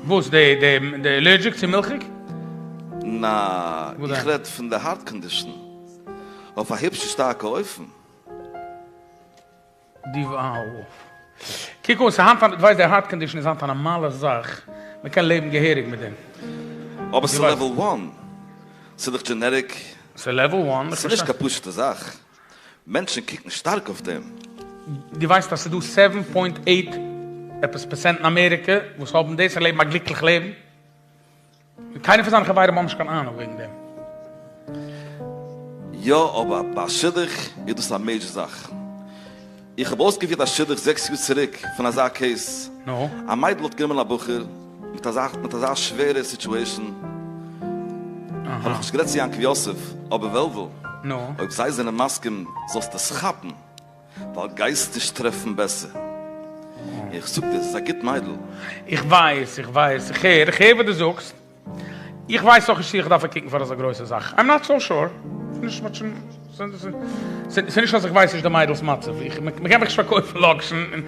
וואס, די די די allergic צו מילכיג? נעה, איך רעד פון די heart condition, אויף א היפש שטארקע אופן. די וואו. קוק אן, ס'היינט א, דו ווייסט די heart condition איז היינט א נארמאלע זאך, מ'קען לעבן געהעריג מיט דעם. אבער ס'איז level one, ס'איז דאך genetic. ס'איז level one, ס'איז נישט קיין פשוט'ע זאך. מענטשן קוקן שטארק אויף דעם. דו ווייסט אז ס'איז דא seven point eight עפעס פערסענט אין אמעריקע וואס האבן דאס און לעבן א גליקליך לעבן? קיינער פון זיינע חברים האבן נישט קיין אהנונג וועגן דעם. יא אבער ביי א שידוך איז דאס א major זאך. איך האב אויסגעפירט א שידוך זעקס יאר צוריק פון אזא case. נו? א מיידל האט גענומען א בחור מיט אזא מיט אזא שווערע situation. האב איך נישט גערעדט צו יעקב יוסף, אבער וועלוול, נו? אויב זיי זענען מסכים זאלסטו עס כאפן, ווייל גייסט נישט טרעפן בעסער. איך זאג דיר, ס'איז א גוט מיידל. איך ווייס, איך ווייס, איך הער, איך הער וואס דו זאגסט. איך ווייס אויך נישט צו איך דארף קוקן פאר אזא גרויסע זאך, I'm not so sure, ס'איז נישט אז איך ווייס נישט די מיידל'ס מצב, איך מ'קען מיך נישט פארקויפן לאקשן, און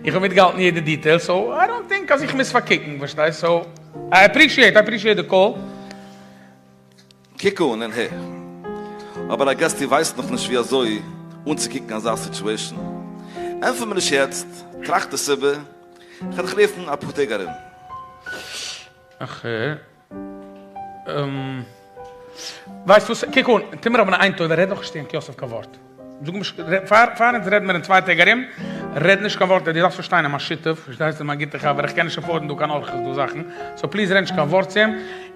איך האב מיטגעהאלטן יעדע detail, so I don't think אז איך מוז פארקוקן, פארשטייסט, so I appreciate, I appreciate די call. קוק אן און הער. אבער I guess דו ווייסט נאכנישט ווי אזוי אנצוקוקן אזא situation. ענטפער מיר נישט יעצט, טראכט עס איבער, כ'וועל דיך רופן אפאר טעג ארום. אך ווייסט וואס, קוק אן, טו מיר אבער איין טובה, רעד נאכנישט צו יענקי יוסף קיין ווארט. זאג אים נישט, פאר פאר אונז רעדן מיר אין צוויי טעג ארום, רעד נישט קיין ווארט, דו דארפסט פארשטיין, אים א שותף, פארשטייסט, מיין גוטער חבר, איך קען נישט afford ן דא קיין אורחות דא זאכן, so please רעד נישט קיין ווארט צו אים,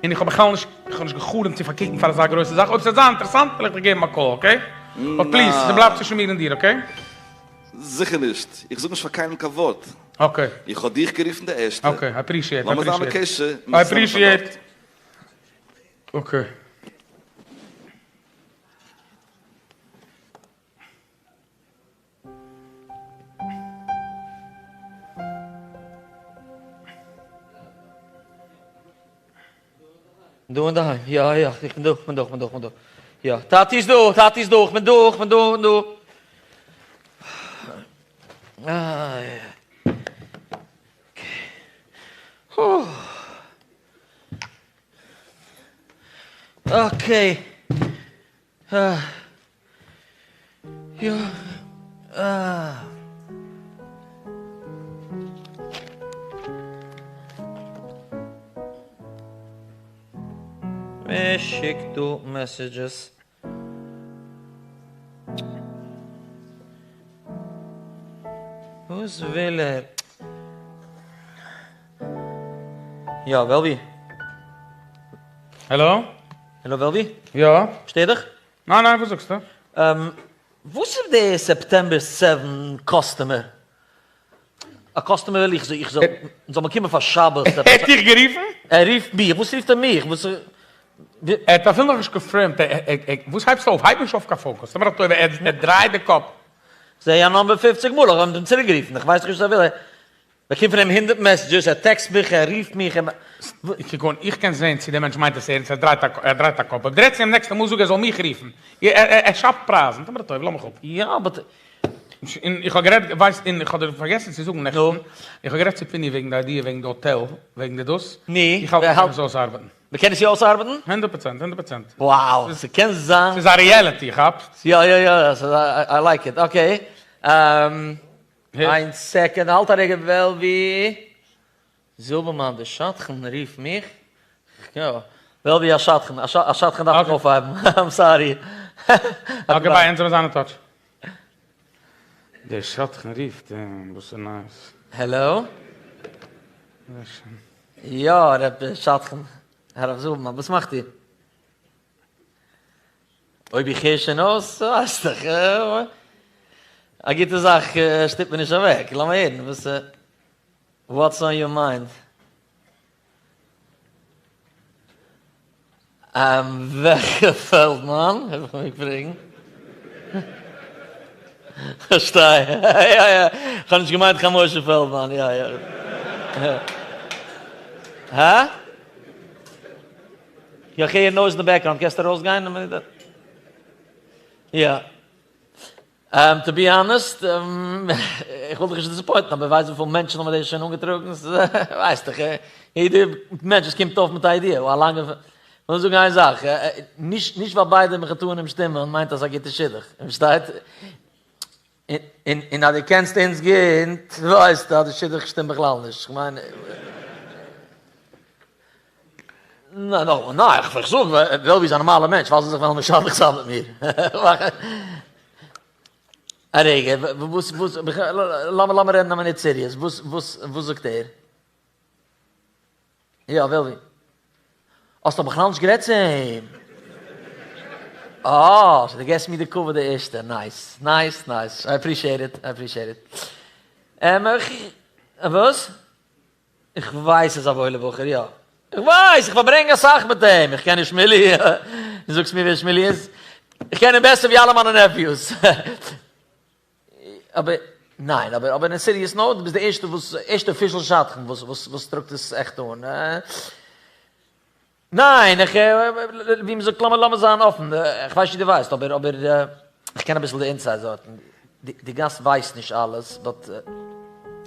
און איך האב בכלל נישט, איך האב נישט גע'חלומ'ט צו פארקוקן פאר אזא גרויסע זאך, אויב ס'וועט זיין אינטערעסאנט וועל איך דיך געבן א call, okay? But please, ס'בלייבט צווישן מיר און דיר, okay? זיכער נישט, איך זאג נישט פאר קיינעם קיין ווארט. Okay. איך האב דיך גערופן די ערשטע. Okay, I appreciate, לאמיר זיין בקשר. I appreciate. Okay. דא אינדערהיים, יא יא, איך בין דא, איך בין דא, איך בין דא, איך בין דא, יא, טאטי איז דא, טאטי איז דא, איך בין דא, איך בין דא, איך בין דא. איי. Okay. יא. מען שיקט דא messages. וואס וויל ער? יא, וועלווי? העלא? העלא וועלווי? יא? שטער דיך? ניין ניין וואס זאגסטו? וואס איז די סעפטעמבער סעווען קאסטומער? א קאסטומער וויל איך זאל איך זאל זאל מען קומען פאר שבת. ער האט דיך גערופן? ער רופט מיך, וואס רופט ער מיך? וואס ער האט אפילו נאכנישט קאנפירמט, וואס הייבסטו אויף? הייב נישט אויף קיין פאון קאלס, טו מיר א טובה, ער דרייט די קאפ. זעה א נאמבער פופציג מאל, איך האב אים צוריק גערופן, איך ווייס נישט וואס ער וויל, באקום פון אים הונדרעט מעסעדזשעס, ער טעקסט מיך, ער רופט מיך, ער. קוק אן, איך קען זען צו דער מענטש מיינט עס ערנסט, ער דרייט א ער דרייט א קאפ, אויב דו רעדסט צו אים נעקסטע מאל זאג ער זאל מיך רופן, ער שאפט פרייזן, טו מיר א טובה, לאז מיך אפ. יא באט. און איך האב גערעדט, ווייסט, און איך האב דיר פארגעסן צו זאגן נעכטן, איך האב גערעדט צו פיני וועגן די איידיע וועגן די האטעל, וועגן די דאס, נו, איך האלט מ'קען עס אויסארבעטן. מ'קען עס יא אויסארבעטן? הונדרעט פראצענט, הונדרעט פראצענט. Wow, ס'קען זיין. ס'איז א ריעליטי, כאפסט? יא יא יא, איי לייק איט, אקעי. איין סעקאנד, האלט א רגע וועלווי זילבערמאן די שדכן רופט מיך, יא, וועלווי א שדכן, א שדכן דארף איך אויפהייבן, איים סארי. אקעי ביי, אונז וועלן זיין אין טאטש. דער שדכן רופט, וואס איז נייעס? העלא? יא ר' שדכן, הרב זילבערמאן, וואס מאכט איר? אויב איך הער שוין אויס, ווייסט דאך, א גוטע זאך שטופט מען נישט אוועק, לאמיר הערן וואס, וואטס אן יור מיינד? וועלכע פעלדמאן? איך מעג פרעגן? פארשטיי, יא יא, איך האב נישט געמיינט חיים משה פעלדמאן, יא יא. הא? איך הער נויז אין די בעקגראונד, קענסט ארויסגיין? יא. טו בי האנעסט, איך וויל דיך נישט דיסעפוינטן, אבער ווייסט וויפיל מענטשן האבן דאס שוין אנגעטראגן? ווייסט דאך, יעדער מענטש וואס קומט אויף מיט א איידיע, א לאנגע, כ'וויל זאגן איין זאך, נישט ווייל ביידע מחותנים שטימען מיינט אז ס'איז א גוטע שידוך, פארשטייט? און אז דו קענסט אונז גוט, ווייסטו אז די שידוך שטימט בכלל נישט, כ'מיין. ניין, ניין, איך זאג, וועלווי איז א נארמאלער מענטש, פארוואס זאל זיך וועלן משדך זיין מיט מיר? א רגע, וואס, וואס, לאמיר רעדן א מינוט סיריעס, וואס, וואס, וואס זאגט ער? יא, וועלווי. האסט דאך בכלל נישט גערעדט צו אים. אה, סאו דו געסט מיר די כבוד די ערשטע, נייס, נייס, נייס, איי אפרישיעט איט, איי אפרישיעט איט. איך, וואס? איך ווייס ער איז א וואוילע בחור, יא. איך ווייס, איך פארברענג אסאך מיט אים, איך קען נישט שמילי, דו זאגסט מיר ווער שמילי איז? איך קען אים בעסער ווי אלע מיינע נעפיוס. אבער ניין, אבער אבער אין סיריעס נאוט, דו ביסט די ערשטע וואס, ערשטע אפישעל שדכן וואס וואס וואס טראגט עס עכט אן. ניין, איך, ווי מ'זאגט, לאמיר לאמיר זיין אפן, איך ווייס נישט צו דו ווייסט, אבער אבער איך קען אביסל די אינסייד דארטן, די גאס ווייסט נישט אלעס, באט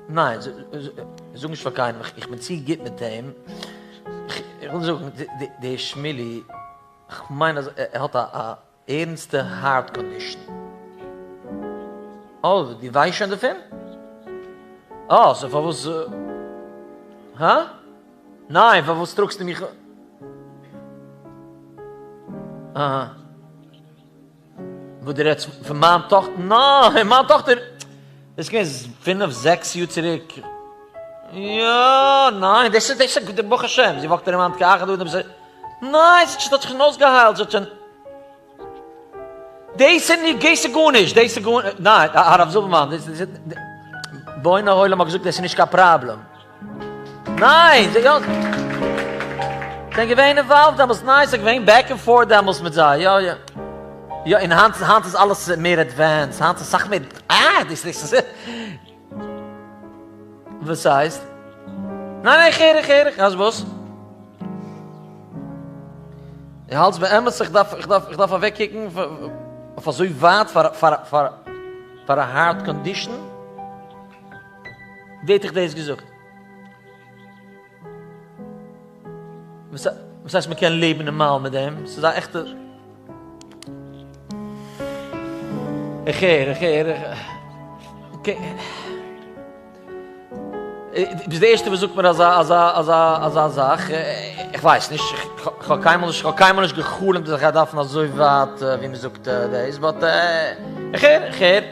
ניין, זאג נישט פאר קיינעם, איך בין צו גוט מיט אים, איך וויל זאגן, די שמילי, כ'מיין אז ער האט א ערנסטע הארט קאנדישן. אה, דו ווייסט שוין דערפון? אה, סאו פארוואס. הא? ניין, פארוואס טראגסטו מיך. אהא. וואס דו רעדסט פון מיין טאכטער? ניין, מיין טאכטער. דאס איז געווען פינף זעקס יאר צוריק. יא, ניין, דאס איז דאס איז ברוך השם, זי וואקט ארום היינט כאחד האדם. ניין, זי האט זיך שוין אויסגעהיילט, זי האט שוין. דאס איז נישט, דאס איז גארנישט, דאס איז גארנישט, ניין, הרב זילבערמאן, דאס איז, בוני עולם האט געזאגט דאס איז נישט קיין פראבלעם. ניין, זיי זענען געווען אינוואלווד דעמאלטס, ניין, ס'איז געווען בעק ענד פארט דעמאלטס מיט זיי, יא יא. יא, און היינט היינט איז אלעס מער עדווענסד, היינט איז אסאך מער, אה, דאס איז, וואס הייסט? ניין ניין איך הער איך הער, אז וואס? דו האלטסט באמת איך דארף איך דארף איך דארף אוועק קוקן אויף אזוי ווייט פאר פאר פאר פאר א הארט קאנדישן? ווער האט דיך דאס געזאגט? וואס הייסט מען קען לעבן נארמאל מיט דעם? ס'איז א עכטע. איך הער, איך הער, אקעי. ביסט די ערשטע וואס זאגט מיר אזא אזא אזא אזא זאך, איך ווייס נישט, איך האב קיינמאל נישט, איך האב קיינמאל נישט גע'חלומ'ט אז איך גיי דארפן אזוי ווייט ווי מען זאגט דאס, באט איך הער, איך הער.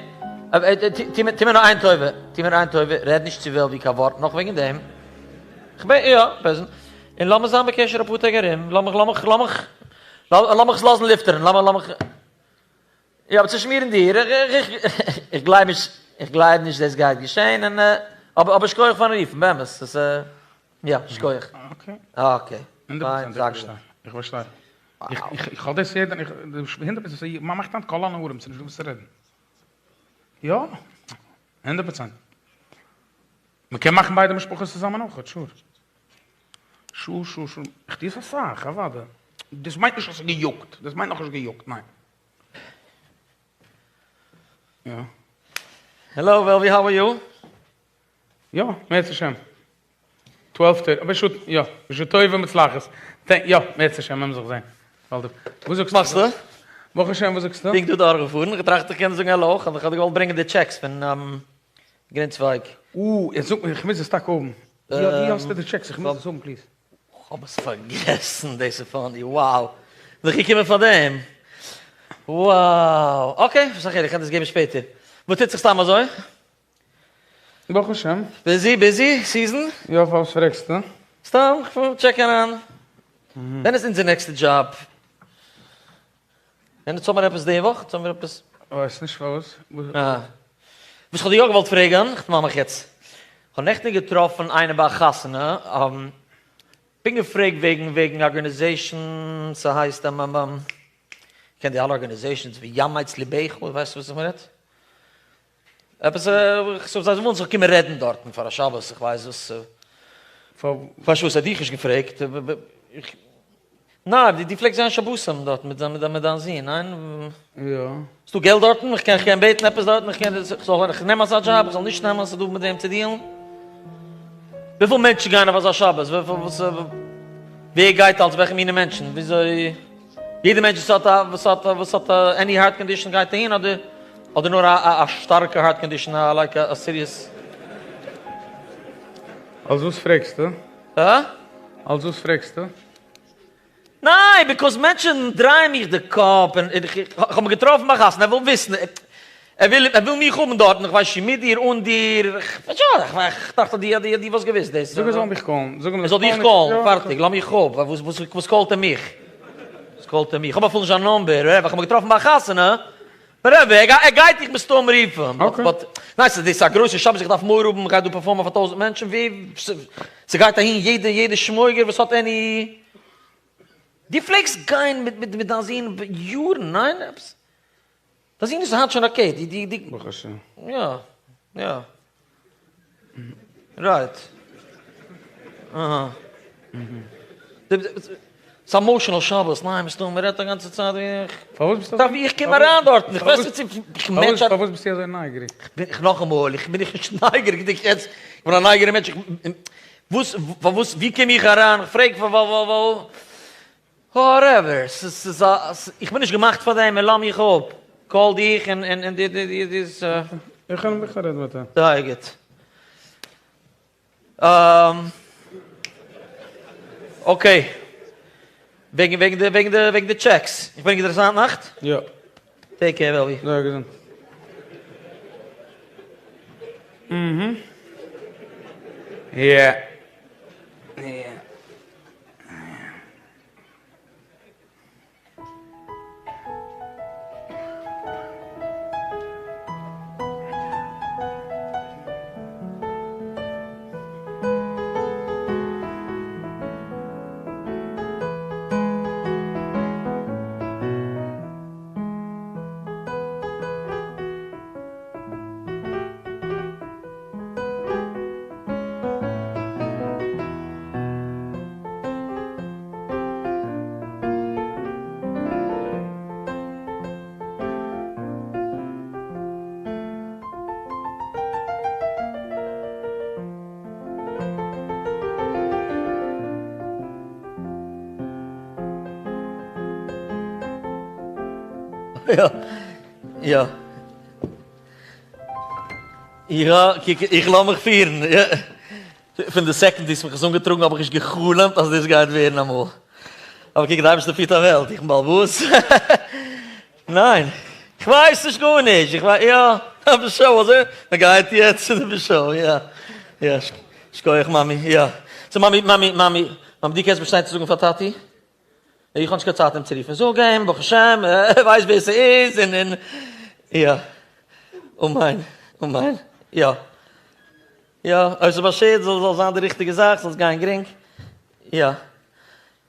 טו מיר נאר איין טובה, טו מיר איין טובה, רעד נישט צו וועלווי קיין ווארט נאך וועגן דעם. כ'בין, יא, בעז ה. און לאמיר זיין בקשר אפאר טעג ארום, לאמיך, לאמיך, לאמיך. לאמיך עס לאזן לופטערן, לאמיך, יא אבער צווישן מיר און דיר, איך גלייב נישט, איך גלייב נישט דאס גייט געשען, און אבער שכוח פארן רופן, באמת, עס יא, שכוח. אקעי. אקעי. הונדערט פראצענט, איך פארשטיי, איך פארשטיי. איך האב דאס יעדער, הונדערט פראצענט, מען מאכט היינט כל הנערים, ס'איז נישטא וואס צו רעדן. יא, הונדערט פראצענט. מען קען מאכן ביידע משפחות צוזאמען אויכעט, שור. שור שור שור, איך טו עס אסאך, אוודאי. דאס מיינט נישט אז ס'איז געיאגט, דאס מיינט נאכנישט געיאגט, ניין. יא. העלא וועלווי האו אר יו? יא, מערצעשעם. טוועלוו טערטי, אבער שוין, יא, בשעה טובה ומוצלחת. טענק, יא, מערצעשעם, לאמיר זיך זען. באלד. וואס זאגסטו? מאכסטו? ברוך השם, וואס זאגסטו? פונקט דא דורכגעפארן, געטראכט איך קען זאגן העלא, כ'האב דיך געוואלט ברענגען די טשעקס פון גרינצווייג. אה, יעצט זאג מיר, איך מוז עס טאקע האבן. ווי האסטו די טשעקס? איך מוז עס האבן פליז. כ'האב עס פארגעסן, דאס איז פאני, wow. בין איך געקומען פאר דעם. Wow. אקעי, וואס א חילוק, כ'קען דאס געבן שפעטער. וואס טוט זיך סתם אזוי? ברוך השם. ביזי ביזי סיזען? יא פארוואס פרעגסטו? סתם כ'וויל טשעקען אריין. ווען איז אונזער נעקסטע דזשאב? ווען האבן מיר עפעס די וואך? האבן מיר עפעס? כ'ווייס נישט פארוואס. אה. וואס כ'האב דיר יא געוואלט פרעגן, כ'דערמאן מיך יעצט. כ'האב נעכטן געטראפן איינעם ביי א חתונה, פונקט געפרעגט וועגן וועגן ארגאניזעישן, ס'הייסט אמממ, כ'קען די אלע ארגאניזעישנס ווי יאמץ לבך, ווייסט וואס איך רעד? עפעס זיי ווילן זיך קומען רעדן דארטן פאר א שבת, איך ווייס וואס. פארוואס האט דיך נישט געפרעגט? ניין, דו פלעגסט זיין שבתים דארטן מיט מיט דיין זון, ניין? יא. ס'דא געלט דארטן? איך קען איך קען בעטן עפעס דארטן? איך קען איך זאל איך נעם אזא דזשאב? איך זאל נישט נעמען? ס'דא מיט וועם צו דיעלן? וויפיל מענטשן גייען אויף אזא שבת? וויפיל וואס ווער גייט אלס? וועלכע מיני מענטשן? וויאזוי? יעדע מענטש וואס האט א וואס האט וואס האט א עני הארט קאנדישן גייט אהין אדער אדער נאר א א שטארקע הארט קאנדישן א לייק א סיריעס? אלס וואס פרעגסטו? הא? אלס וואס פרעגסטו? ניין ביקאוז מענטשן דרייען מיך די קאפ און איך האב אים געטראפן ביי חתונה ער וויל וויסן ער וויל ער וויל מיך האבן דארטן איך ווייס נישט מיט דיר אן דיר איך דאכט אז דו אז דו וואלסט געוויסט דאס. זאג ער זאל מיך קאלן. זאג אים ער זאל דיך קאלן, פארטיג, לאז מיך אפ, וואס וואס וואס קאלט ער מיך? וואס קאלט ער מיך? איך האב אפילו נישט זיין נאמבער, איך האב אים געטראפן ביי א חתונה, רבי, ער גייט דיך מסתם רופן, באט באט, ניין ס'איז דאס א גרויסע שבת איך דארף מורא האבן, איך גיי דא פערפארמען פאר טויזענט מענטשן, ווי, ס'גייט אהין יעדע יעדע שמויגער וואס האט עני, דו פלעגסט גיין מיט מיט מיט דיין זון יארן, ניין? עפעס. דיין זון איז היינט שוין אקעי, די די די. ברוך השם. יא, יא. רייט. אהא. ס'איז עמאושענעל שבת, ניין מסתמא, מ'רעדט א גאנצע צייט ווי איך. פארוואס ביסטו אזוי? איך קום אריין דארטן, איך ווייס נישט צו איך מעטש. פארוואס ביסטו אזוי נייגעריג? איך נאכאמאל, איך בין נישט נייגעריג, איך יעצט, איך בין א נייגעריגע מענטש, וואס, פארוואס, ווי קום איך אריין, איך פרעג פאר ווייל. וואטעווער, ס'איז א, איך בין נישט געמאכט פאר דעם און לאז מיך אפ, קאל דיך און און די די די ס. איך קען איך רעד מיט אים. זייער גוט. אקעי. וועגן וועגן די וועגן די וועגן די טשעקס. איך ברענג דיר עס היינט נאכט? יא. טעיק קעיר וועלווי. זיי געזונט. יא. יא. יא יא. יא, קוק, איך לאז מיך פירן. פון די סעקונד וואס מיך איז אנגעטראגן האב איך נישט גע'חלומ'ט אז דאס גייט ווערן אמאל. אבער קוק, די אייבערשטער פירט א וועלט, איך בין בעל הבית. ניין, איך ווייס נישט גארנישט, איך ווייס, יא, אויף די שאו, אזוי, מען גייט יעצט צו די שאו, יא, יא, שכוח מאמי, יא. סאו מאמי, מאמי, מאמי, מאמי, דו קענסט באשטיין צו זאגן פאר טאטי? איך האב נישט קיין צייט אים צו רופן, זאג אים, ברוך השם, ער ווייסט ווער ס'איז, און און יא, אמן, אמן, יא, יא, אויב ס'איז באשערט זאל זאל זיין די ריכטיגע זאך, זאל עס גיין גרינג, יא,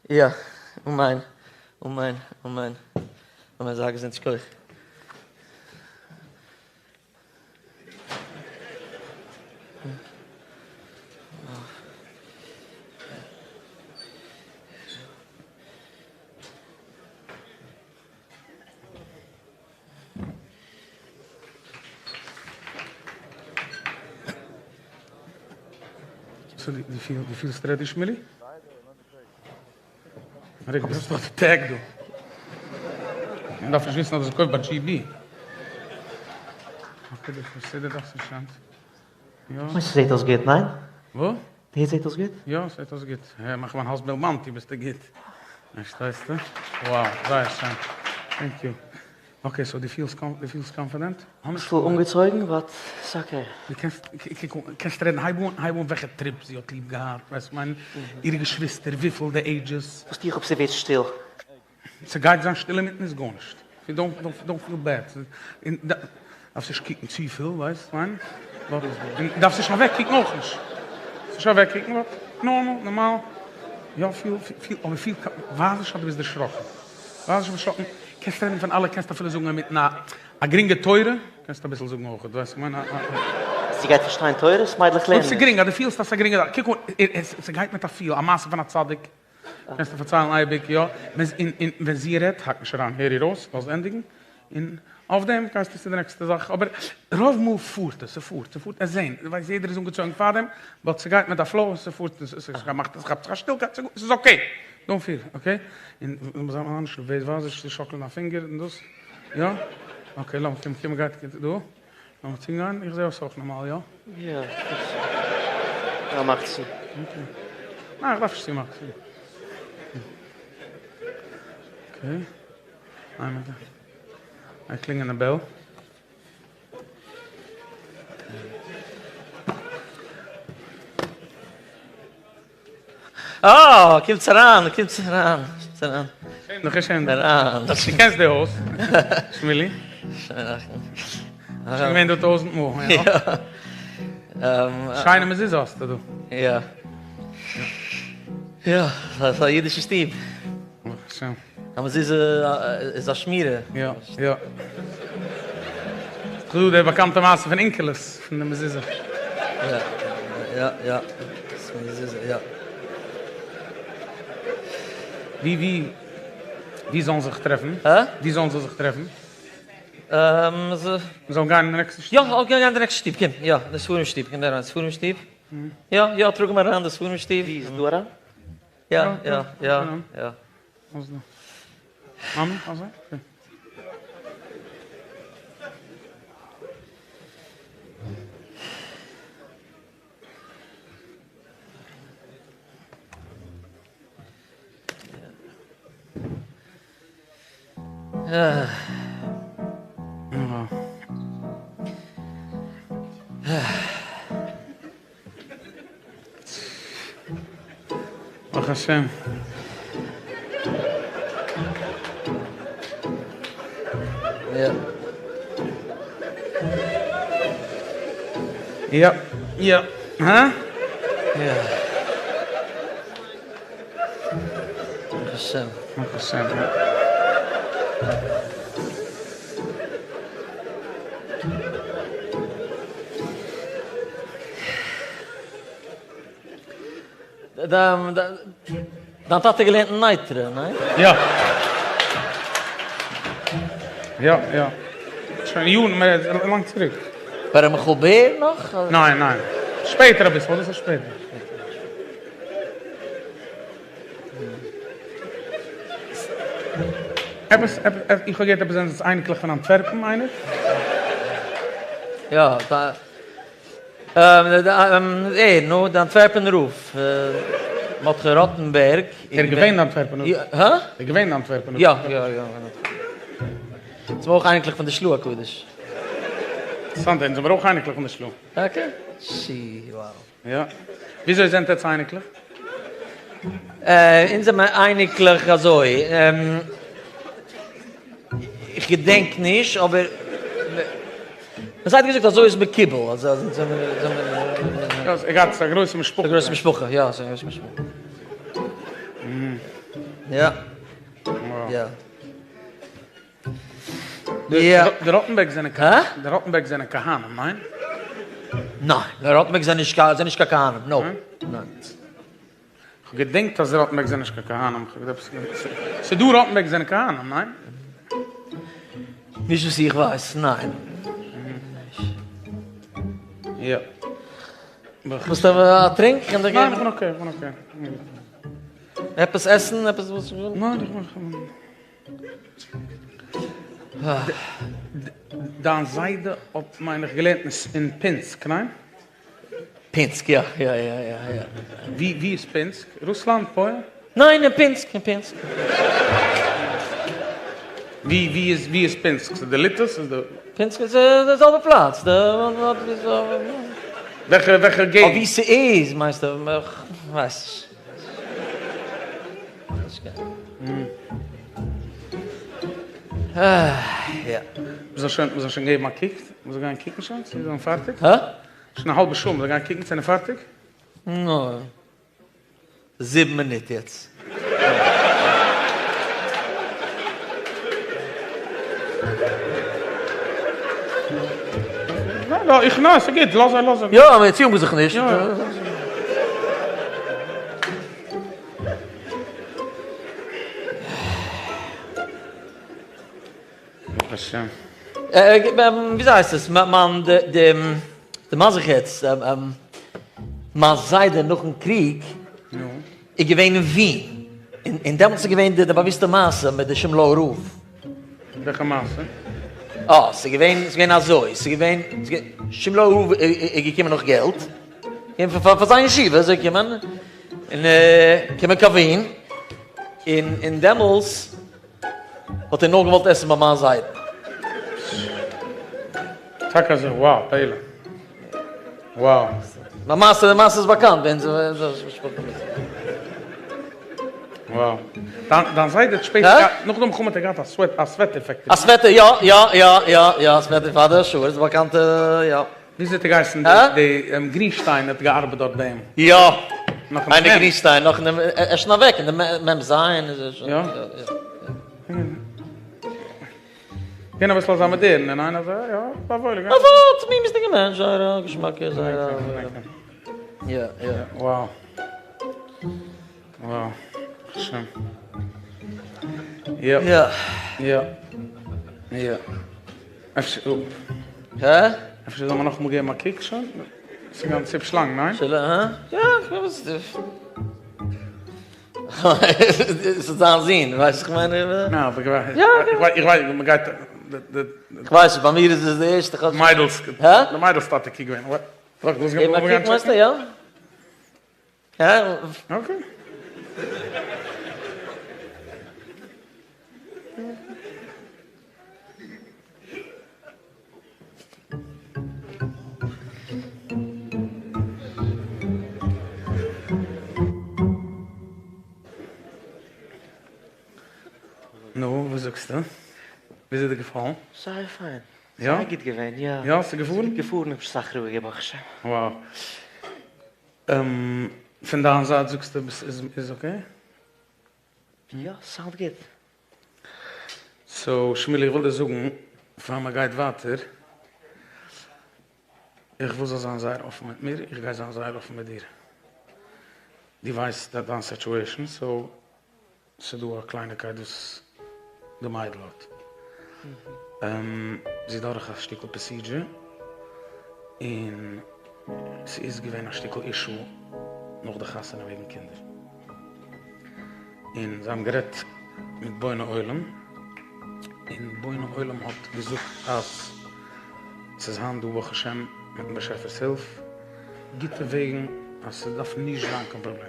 יא, אמן, אמן, אמן, אמן, זיי געזונט, שכוח. סאו דו פילסט רעדי שמילי? ריק, דאס איז דאך די טעג דא. מען דארף נישט וויסן אז דאס איז געקויפט ביי GB. אקעי, דאס איז בסדר, דאס איז שיין. יא. כ'מיין ס'זעט אויס גוט, ניין? וואס? דאס זעט אויס גוט? יא, ס'זעט אויס גוט. העי, מאך מיין האלז בעלמאנטי ביסטו גוט. פארשטייסטו? Wow, זייער שיין. טענק יו. אקעי, סאו דו פילסט דו פילסט קאנפידענט? אביסל אנגעצויגן באט ס'איז אקעי. דו קענסט קוק אן, קענסט רעדן, הייב אן, הייב אן וועלכע טריפ זי האט ליב געהאט, ווייסט כ'מיין, אירע געשוויסטער, וויפיל, די עידזשעס. וואס טו איך אויב ס'ווערט שטיל? ס'גייט זיין שטיל אינמיטן איז גארנישט, דאנט דאנט פיל בעד, און דארפסט נישט קוקן צופיל, ווייסט כ'מיין, און דארפסט נישט אוועק קוקן אויך נישט, דארפסט נישט אוועק קוקן, באט נארמאל, נארמאל, יא פיל, פיל, אבער פיל, ווייז נישט אז דו ביסט דערשראקן. ווייז נישט דערשראקן, קענסט רעדן פון אלע, קענסט אפילו זאגן אינמיטן א א גרינגע תורה, קענסט אביסל זאגן אויך, ווייסט איך מיין א א. זי גייט פארשטיין תורות? מיידלעך לערנען אויב ס'איז גרינג, אז דו פילסט אז ס'איז א גרינגע זאך, קוק אן, ס'גייט מיט א פיל, א מעשה פון א צדיק, קענסטו פארציילן אייביג, יא, און און ווען זי רעדט, האק נישט אריין, הער איר אויס, לאז ענדיגן, און אויף דעם גייסטו צו די נעקסטע זאך, אבער רוב מאל פארט עס, ס'פארט, ס'פארט, עס זען, דו ווייסט יעדער איז אנגעצויגן פארדעם, באט ס'גייט מיט א פלאו, ס'פארט, ס'מאכט, ס'כאפט זיך א שטילקייט, ס'איז אקעי. דאנט פיל, אקעי? און לאמיר זיין נישט נערוועז, ווייז נישט צו שאקלען א פינגער און דאס, יא? אקעי, לאמיר קום, קום גייט דא, לאמיר צוגיין, איך זע אויס אויך נארמאל, יא? יא, יא, מאך צו. אקעי. ניין, איך דארף נישט צומאכן. אקעי. איין מינוט. א קלינגען די בעל. אה, קומטס אריין, קומטס אריין, קומטס אריין. שעם דיך, שעם דיך. דו קענסט די הויז, שמילי. שוין געווען דא טויזנט מאל, יא. שיינע מזוזה האסטו דא. יא. יא, ס'איז א אידישע שטוב. ברוך השם. א מזוזה איז א שמירה. יא, יא. ס'איז דא די באקאנטע מעשה פון אונקלוס פון די מזוזה. יא, יא, יא. מזוזה, יא. ווי, ווי, ווי זאלן זיך טרעפן? הא? ווי זאלן זיי זיך טרעפן? מ'זאל גיין אין די נעקסטע שטוב? יא, גיי אין די נעקסטע שטוב, קום, יא, די ספרים שטוב, קום אריין, ספרים שטוב. יא, יא, טראג אים אריין די ספרים שטוב. ווי איז דא אריין? יא, יא, יא, יא. מאמי, אזוי? אקעי. ברוך השם. יא. יא. הא? יא. ברוך השם. ברוך השם. דיין טאטע האט געלערנט אין נייטרא, ניין? יא. יא יא. שוין יארן, לאנג צוריק. ביי ר' מיכל בער נאך? ניין ניין. שפעטער אביסל, אביסל שפעטער. עפעס, איך האב געהערט עפעס זענען עס אייניקלעך פון אנטווערפן איינער? יא, ער, נו, די אנטווערפען רב, מרדכי ראטענבערג. ער איז געווען די אנטווערפען רב? הא? ער איז געווען די אנטווערפען רב? יא, יא, יא. זענען אויך אייניקלעך פון די של"ה הקדוש. אינטערעסאנט, אונז זעמיר אויך אייניקלעך פון די של"ה. טאקע? שי, וואו. יא. וויאזוי זענט עטץ אייניקלעך? אונז זעמער אייניקלעך אזוי, איך געדענק נישט אבער מ'האט געזאגט אזוי איז מקובל אז אונז זעמער. יא, ער געהאט א גרויסע משפחה. א גרויסע משפחה, יא, א גרויסע משפחה. יא. יא. די ראטענבערג זענען די ראטענבערג זענען כהנים, ניין? ניין, די ראטענבערג זענען נישט זענען נישט קיין כהנים, נאו. ניין. כ'האב געדענקט אז די ראטענבערג זענען נישט קיין כהנים, ס'איז דא ראטענבערג זענען כהנים, ניין? נישט וואס איך ווייס, ניין. יא. ווילסט א טרינק? ניין, איך בין אקעי, איך בין אקעי. עפעס עסן? עפעס וואס? ניין, איך בין. דיין זיידע האט מיין איך געלערנט אין פינסק, ניין? פינסק, יא, יא, יא, יא, יא. ווי איז פינסק? רוסלאנד? פוילן? ניין, אין פינסק, אין פינסק. ווי ווי איז ווי איז פינסק? ס'איז די ליטא? ס'איז די. פינסק איז די זעלבע פלאץ, די. וועלכע וועלכע געגנט? ווי ס'איז מיינסטו? כ'ווייס נישט. מ'זאל שוין מ'זאל שוין געבן א קוק? מ'זאל גיין קוקן שוין צו זיי זענען פארטיג? הא? שוין א האלבע שעה, מ'זאל גיין קוקן צו זענען פארטיג? נו, זיבן מינוט יעצט. ניין, איך ניין, ס'גוט, לאז זיי, לאז זיי. יא, מיר צווינגן זיך נישט. ברוך השם. וויאזוי הייסט עס? מיין די דערמאן זיך יעצט, מיין זיידע נאכן קריג איז געווען אין ווין, און דעמאלטס איז געווען די באוויסטע מעשה מיט די שימלויער רב. וועלכע מעשה? אה, ס'איז געווען, ס'איז געווען אזוי, ס'איז געווען, שימלויער רב איז געקומען נאך געלט, און פאר זיין ישיבה איז ער געקומען, און געקומען קיין ווין, און און דעמאלס האט ער נאר געוואלט עסן ביי מיין זיידן. טאקע אזוי? וואו, פלא. וואו. די מעשה, די מעשה איז באקאנט ביי אונז. וואו. דיין זיידע האט שפעטער געהאט, נאך די מלחמה האט ער געהאט א סוועטער פעקטארי. א סוועטער, יא, יא, יא, יא, יא, סוועטער פאדער, שור, איז באקאנטע, יא. וויאזוי האט ער געהייסן די גרינשטיין האט געארבעט דארט ביי אים? יא, איינער גרינשטיין נאך אין די, ער איז שוין אוועק אין די מ ז איז ער שוין, יא. געווען אביסל אזא מאדערנער, ניין? אזא יא, א וואוילער געווען. אזא תמימות'דיגע מענטש, זייער א געשמאקער, זייער א יא יא. וואו. וואו. השם. יא. יא. יא. יא. אפשר. הא? אפשר זאל מען נאכאמאל געבן א קוק שוין? ס'איז גאנץ היפש לאנג, ניין? שאלה, הא? יא, כ'ווייס נישט. ס'איז דיין זון, ווייסט וואס איך מיין? ניין, אבער איך ווייס, מ'גייט. כ'ווייס נישט, ביי מיר איז עס די ערשטע כאטש. מיידלס, הא? די מיידלס טאטע קוק געווען. געבן א קוק מיינסטו, יא? אקעי. נו, וואס זאגסטו? וויאזוי איז דיר געפאלן? זייער פיין. יא? זייער גוט געווען, יא. יא, ס'איז געפארן? ס'איז גוט געפארן, איך בין אסאך רואיגער ברוך השם. Wow. פון דיין זייט זאגסטו איז אקעי? יא, סאונד גוט. סאו שמואל איך וויל דיר זאגן פאר מען גייט ווייטער, איך וויל זאלסט זיין זייער אפן מיט מיר, איך גיי זיין זייער אפן מיט דיר, דו ווייסט דיין סיטועשאן, סאו ס'איז דא א קלייניקייט וואס די מיידל האט, זי איז דורך א שטיקל פראסידזשער, און ס'איז געווען א שטיקל אישו נאך די חתונה וועגן קינדער, און זיי האבן גערעדט מיט בוני עולם, און בוני עולם האט געזאגט אז ס'איז היינט דא ברוך השם מיטן באשעפער'ס הילף גוטע וועגן אז ס'דארף נישט זיין קיין פראבלעם.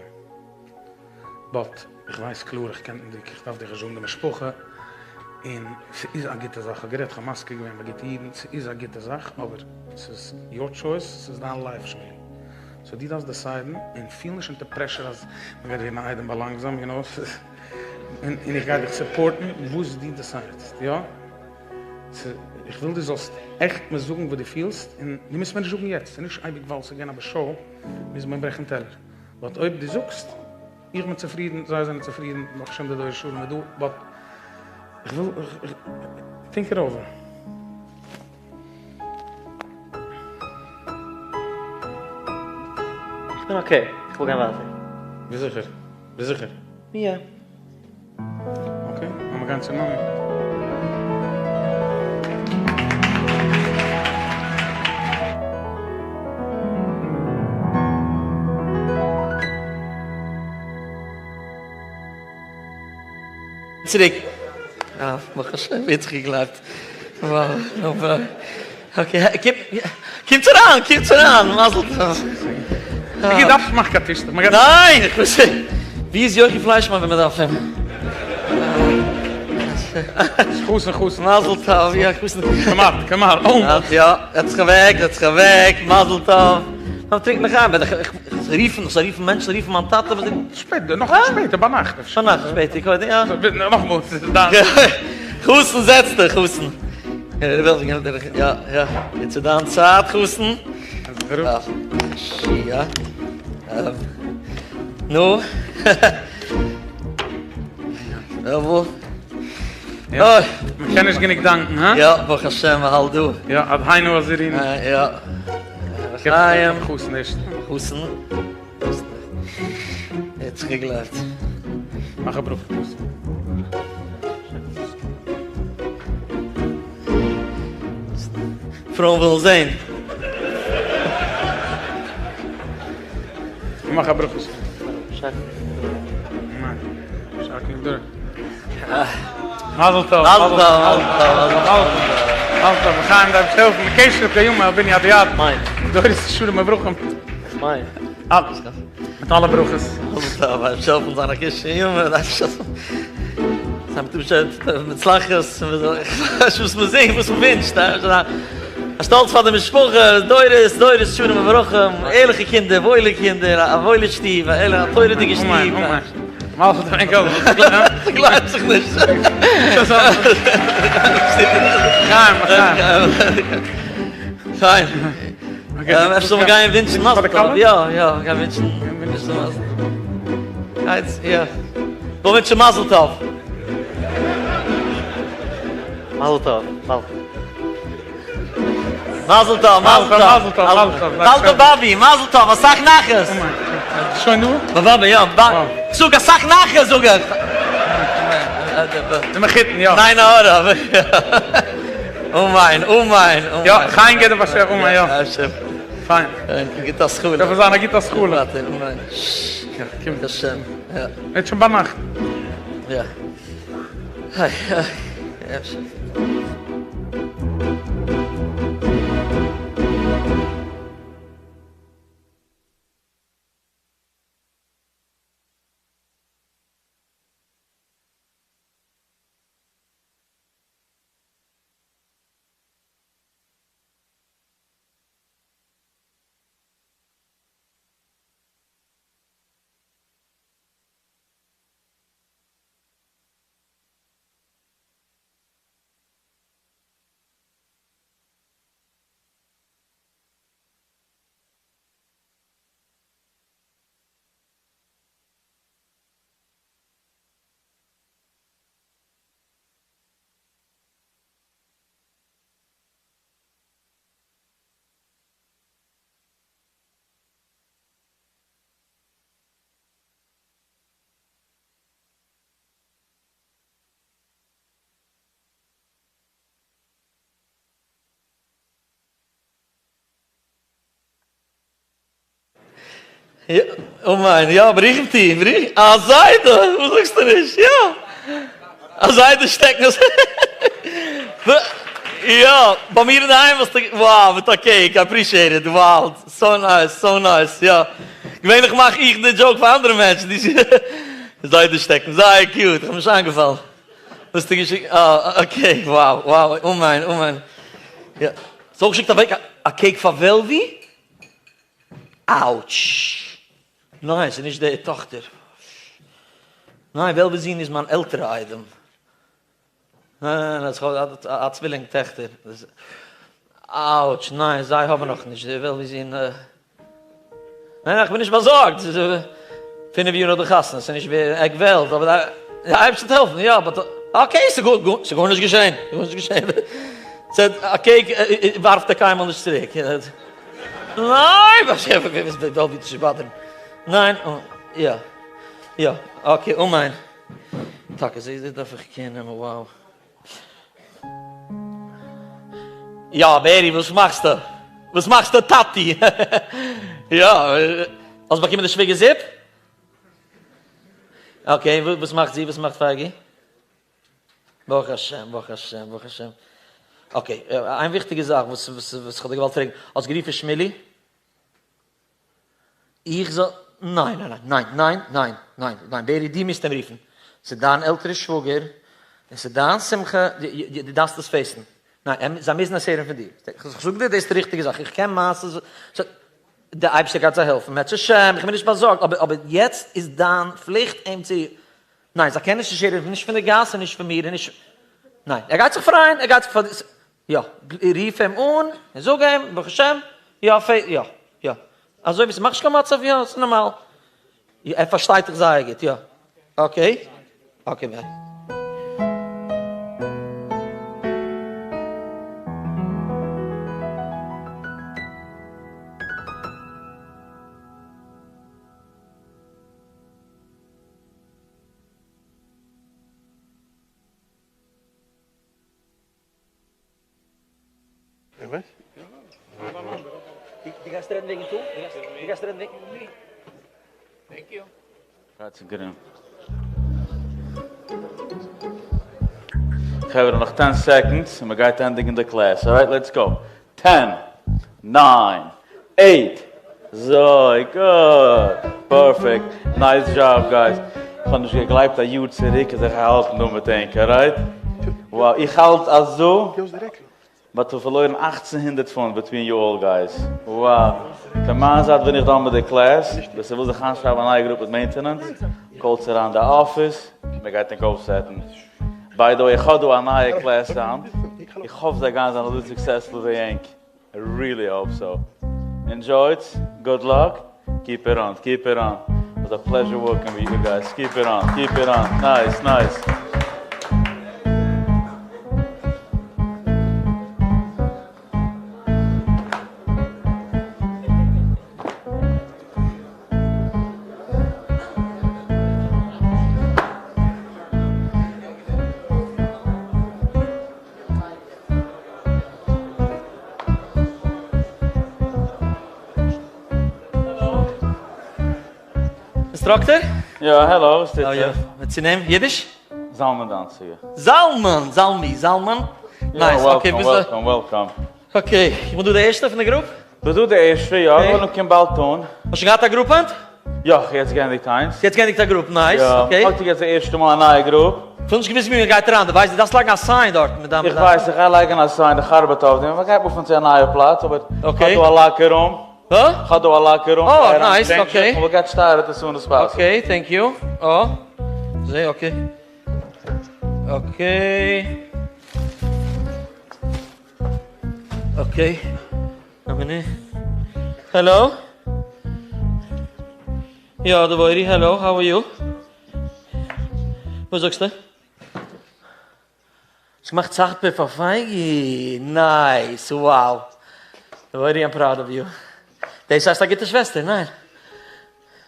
באט איך ווייס קלאר איך קען דיך איך דארף דיך נישט זאגן די משפחה און ס'איז א גוטע זאך כ'האב גערעדט כ'האב מזכיר געווען ביי גוטע אידן ס'איז א גוטע זאך אבער ס'איז יור טשויס ס'איז דיין לייף שמילי. סאו דו דארפסט דעסיידן און פיל נישט אונטער פרעשור אז מ'גייט ווערן א איידעם ביי לאנגזאם יו נאו און איך גיי דיך סופארטן וואס דו דעסיידסט יא. איך וויל דו זאלסט עכט מיר זאגן וואס דו פילסט און דו מוזט מיר נישט זאגן יעצט, ס'איז נישט אייביג ווייל ס'איז געווען א באשאו מוז מען ברעכן טעלער באט אויב דו זאגסט איך בין צופרידן, זיי זענען צופרידן, ברוך השם די דור שלם איז דא, באט איך וויל, טינק איט אווער. איך בין אקעי, איך וויל גיין ווייטער. ביסט זיכער? ביסט זיכער? יא. אקעי, לאמיר גיין צו מאמי. צוריק. אה, ברוך השם, ווער האט זיך געגלייבט. וואו, אקעי, קומטס אריין, קומטס אריין, מזל טוב. דו דארפסט מאכן קיין טישטוך, מ'גייט. ניין, איך וויל. ווי איז יוחי פליישמאן ווען מ'דארף אים? חתן חתן. מזל טוב, יא חתן. כמעט, כמעט, אלמאסט. יא, זעץ זיך אוועק, זעץ זיך אוועק, מזל טוב. נו, טרינק נאך איין, איך זאל רופן, איך זאל רופן מענטשן, רופן מיין טאטע. שפעטער, נאך שפעטער, ביינאכט אפשר. ביינאכט שפעטער, קודם, יא. נאכאמאל, ס'איז דיין. חתן, זעץ דיך, חתן. יא, יא, יעצט איז דיין צייט, חתן. יא. נו. יא. מ'קען נישט גענוג דאנקן, הא? יא, ברוך השם, מ'האלט דא. יא, עד היינו עזרינו. יא. לחיים. חתן נישט. חתן. האט זיך געגלייבט. מאך א ברכה. פרויען ווילן זען. מאך א ברכה. מזל טוב. מזל טוב. מזל טוב. לחיים דארף העלפן. קשר קיימא בנין עד יד. דורות שלום וברכה. אלעס. מיט אלע ברכות. מזל טוב, אפשר פון זיין א קשר יומא, מוצלחת, איך ווייס נישט וואס מען זעט, וואס מען ווינטשט, א שטאלץ פאר די משפחה, דורות דורות שלום וברכה, ערליכע קינדער, וואוילע קינדער, א וואוילע שטוב, א תורה'דיגע שטוב. אמן אמן. מזל טוב ענק אלע. ס'גלייבט זיך נישט. לחיים לחיים. פיין. אפשר זאל מען גיין ווינטשן מזל טוב, יא יא, גיין ווינטשן מזל טוב. יא. בוא ווינטשן מזל טוב. מזל טוב, מזל מזל טוב, מזל טוב, מזל טוב, מזל טוב, מזל טוב באבי, מזל טוב, אסאך נחת. שוין דא? באבע יא, זאג אסאך נחת זאג איך. די מחותן יא. ניין הרב. אמן, אמן, אמן. יא, חיים געבט דער באשעפער, אמן יא. פיין. גוטע התחלה. דארף עס זיין א גוטע התחלה. אמן. יא, קומט. השם, יא. יעצט שוין ביינאכט. יא. היי, היי. אפשר. אמן, יא, ברוכים תהיו, ברוכים, א זיידע, וואס זאגסטו נישט, יא, א זיידע שטעקן, יא, ביי מיר אינדערהיים וואלסטו, wow, מיט א cake, I appreciate it, wow, so nice, so nice, יא, געווענליך מאך איך די joke פאר אנדערע מענטשן, זיידע שטעקן, זייער cute, איך בין נישט איינגעפאלן, האסטו געשיקט, אה, okay, wow, wow, אמן, אמן, יא, האסט אויך געשיקט א cake פאר וועלווי? אאוטש! ניין, ס'איז נישט די טאכטער. ניין, וועלוועל'ס זון איז מיין עלטערע איידעם. ניין ניין ניין, איך האב א צווילינג טעכטער. אאוטש, ניין, זיי האבן נאך נישט, די וועלוועל'ס זון. ניין ניין, איך בין נישט באזארגט, ס'איז פינף יאר נאך די חתונה, ס'איז נישט ווי עק וועלט, אבער די אייבערשטער וועט העלפן, יא, but okay, ס'איז גארנישט געשען, גארנישט געשען. א cake ווארפט ער קיינמאל נישט צוריק. ניין! באשעפער ווער וועט וועלווי נישט באדערן? ניין יא יא okay אמן טאקע זי זי דארף איך care נעמען wow. יא בערי וואס מאכסטו? וואס מאכסטו טאטי? יא האסט באקומען די שוויגער זופ? okay וואס מאכט זי וואס מאכט פייגי? ברוך השם ברוך השם ברוך השם. okay, איין וויכטיגע זאך וואס וואס וואס איך האב דיר געוואלט פרעגן, האסט גערופן שמילי? איך זאל, ניין ניין ניין ניין ניין ניין ניין בערי דו מוזט אים רופן, ס'איז דיין עלטערע שוואגער, און ס'איז דיין שמחה, דו דארפסט עס face ן, ניין זיי מוזן עס הערן פון דיר, איך זאג דיר דאס איז די ריכטיגע זאך, איך קען מעשות, די אייבערשטער גייט זיי העלפן, בעזהשי"ת, איך בין נישט באזארגט, אבער אבער יעצט איז דיין פליכט אים צו ניין, זיי קענען נישט נישט נישט פון די גאס און נישט פון מיר און נישט, ניין, ער גייט זיך פרייען, ער גייט זיך פאר, יא, רוף אים אן און זאג אים, ברוך השם, יא, יא, יא, אזוי ווי ס'מאכט נישט קיין מצב, יא, ס'איז נארמאל, ער פארשטייט דיך זייער גוט, יא, okay, okay bye. דו גייסט רעדן וועגן טאג? דו גייסט רעדן וועגן. Thank you. רייט גרין. חברה נאך ten seconds און מ'גייט ענדיגן די class. Alright let's go. Ten! Nine! Eight! אזוי! Good! Perfect! Nice job guys! איך האב נישט געגלייבט א יאר צוריק אז איך האלט דא מיט ענק, alright? Wow! איך האלט אזוי! מ'האט פארלוירן אכצן הונדערט פונט between you all guys! Wow! פון מיין זייט בין איך done מיט די class, ווער ס'וויל זיך איינשרייבן א נייע גרופ מיט maintenance, call טס אריין די אפיס, מ'גייט ענק אויפסעטן. By the way איך האב דא א נייע class היינט, איך האף זיי גייען זיין אזוי successful ווי ענק, I really hope so. Enjoy טס, good luck, keep it on, keep it on, was a pleasure working with you guys, keep it on, keep it on, nice nice. Instructor? יא, העלא, וואס טוט זיך? What's your name? אידיש? זלמן דאנציגער. זלמן! זלמי, זלמן? Nice, okay, welcome, welcome, welcome. Okay, איך בין דא די ערשטע פון די group? ביסט דא די ערשטע, יא, איך וועל קומען באלד אן. האסט שוין געהאט א group היינט? יא, איך האב יעצט געענדיגט איינס. יעצט געענדיגט א group, nice, okay. יא, האט יעצט די ערשטע מאל א נייע group. כ'האב נישט געוואוסט ווי מען גייט אריין, דו ווייסט דו דארפסט לייגן א sign דארטן מיט דיין. איך ווייס, איך גיי לייגן א sign, איך ארבעט אויף דעם, מ'גייט move ן צו א נייע פלאץ, אבער כ'האב דא א locker room. הא? כ'האב דא א locker room. אה, nice, okay. We'll get started as soon as possible. Okay, thank you. אה, זע, okay. Okay. Okay. א מינוט. העלא? יא, דבורי, hello, how are you? וואס זאגסטו? האסט געמאכט supper פאר פייגי? Nice, wow. דבורי, I'm proud of you. דאס הייסט א גוטע שוועסטער, ניין?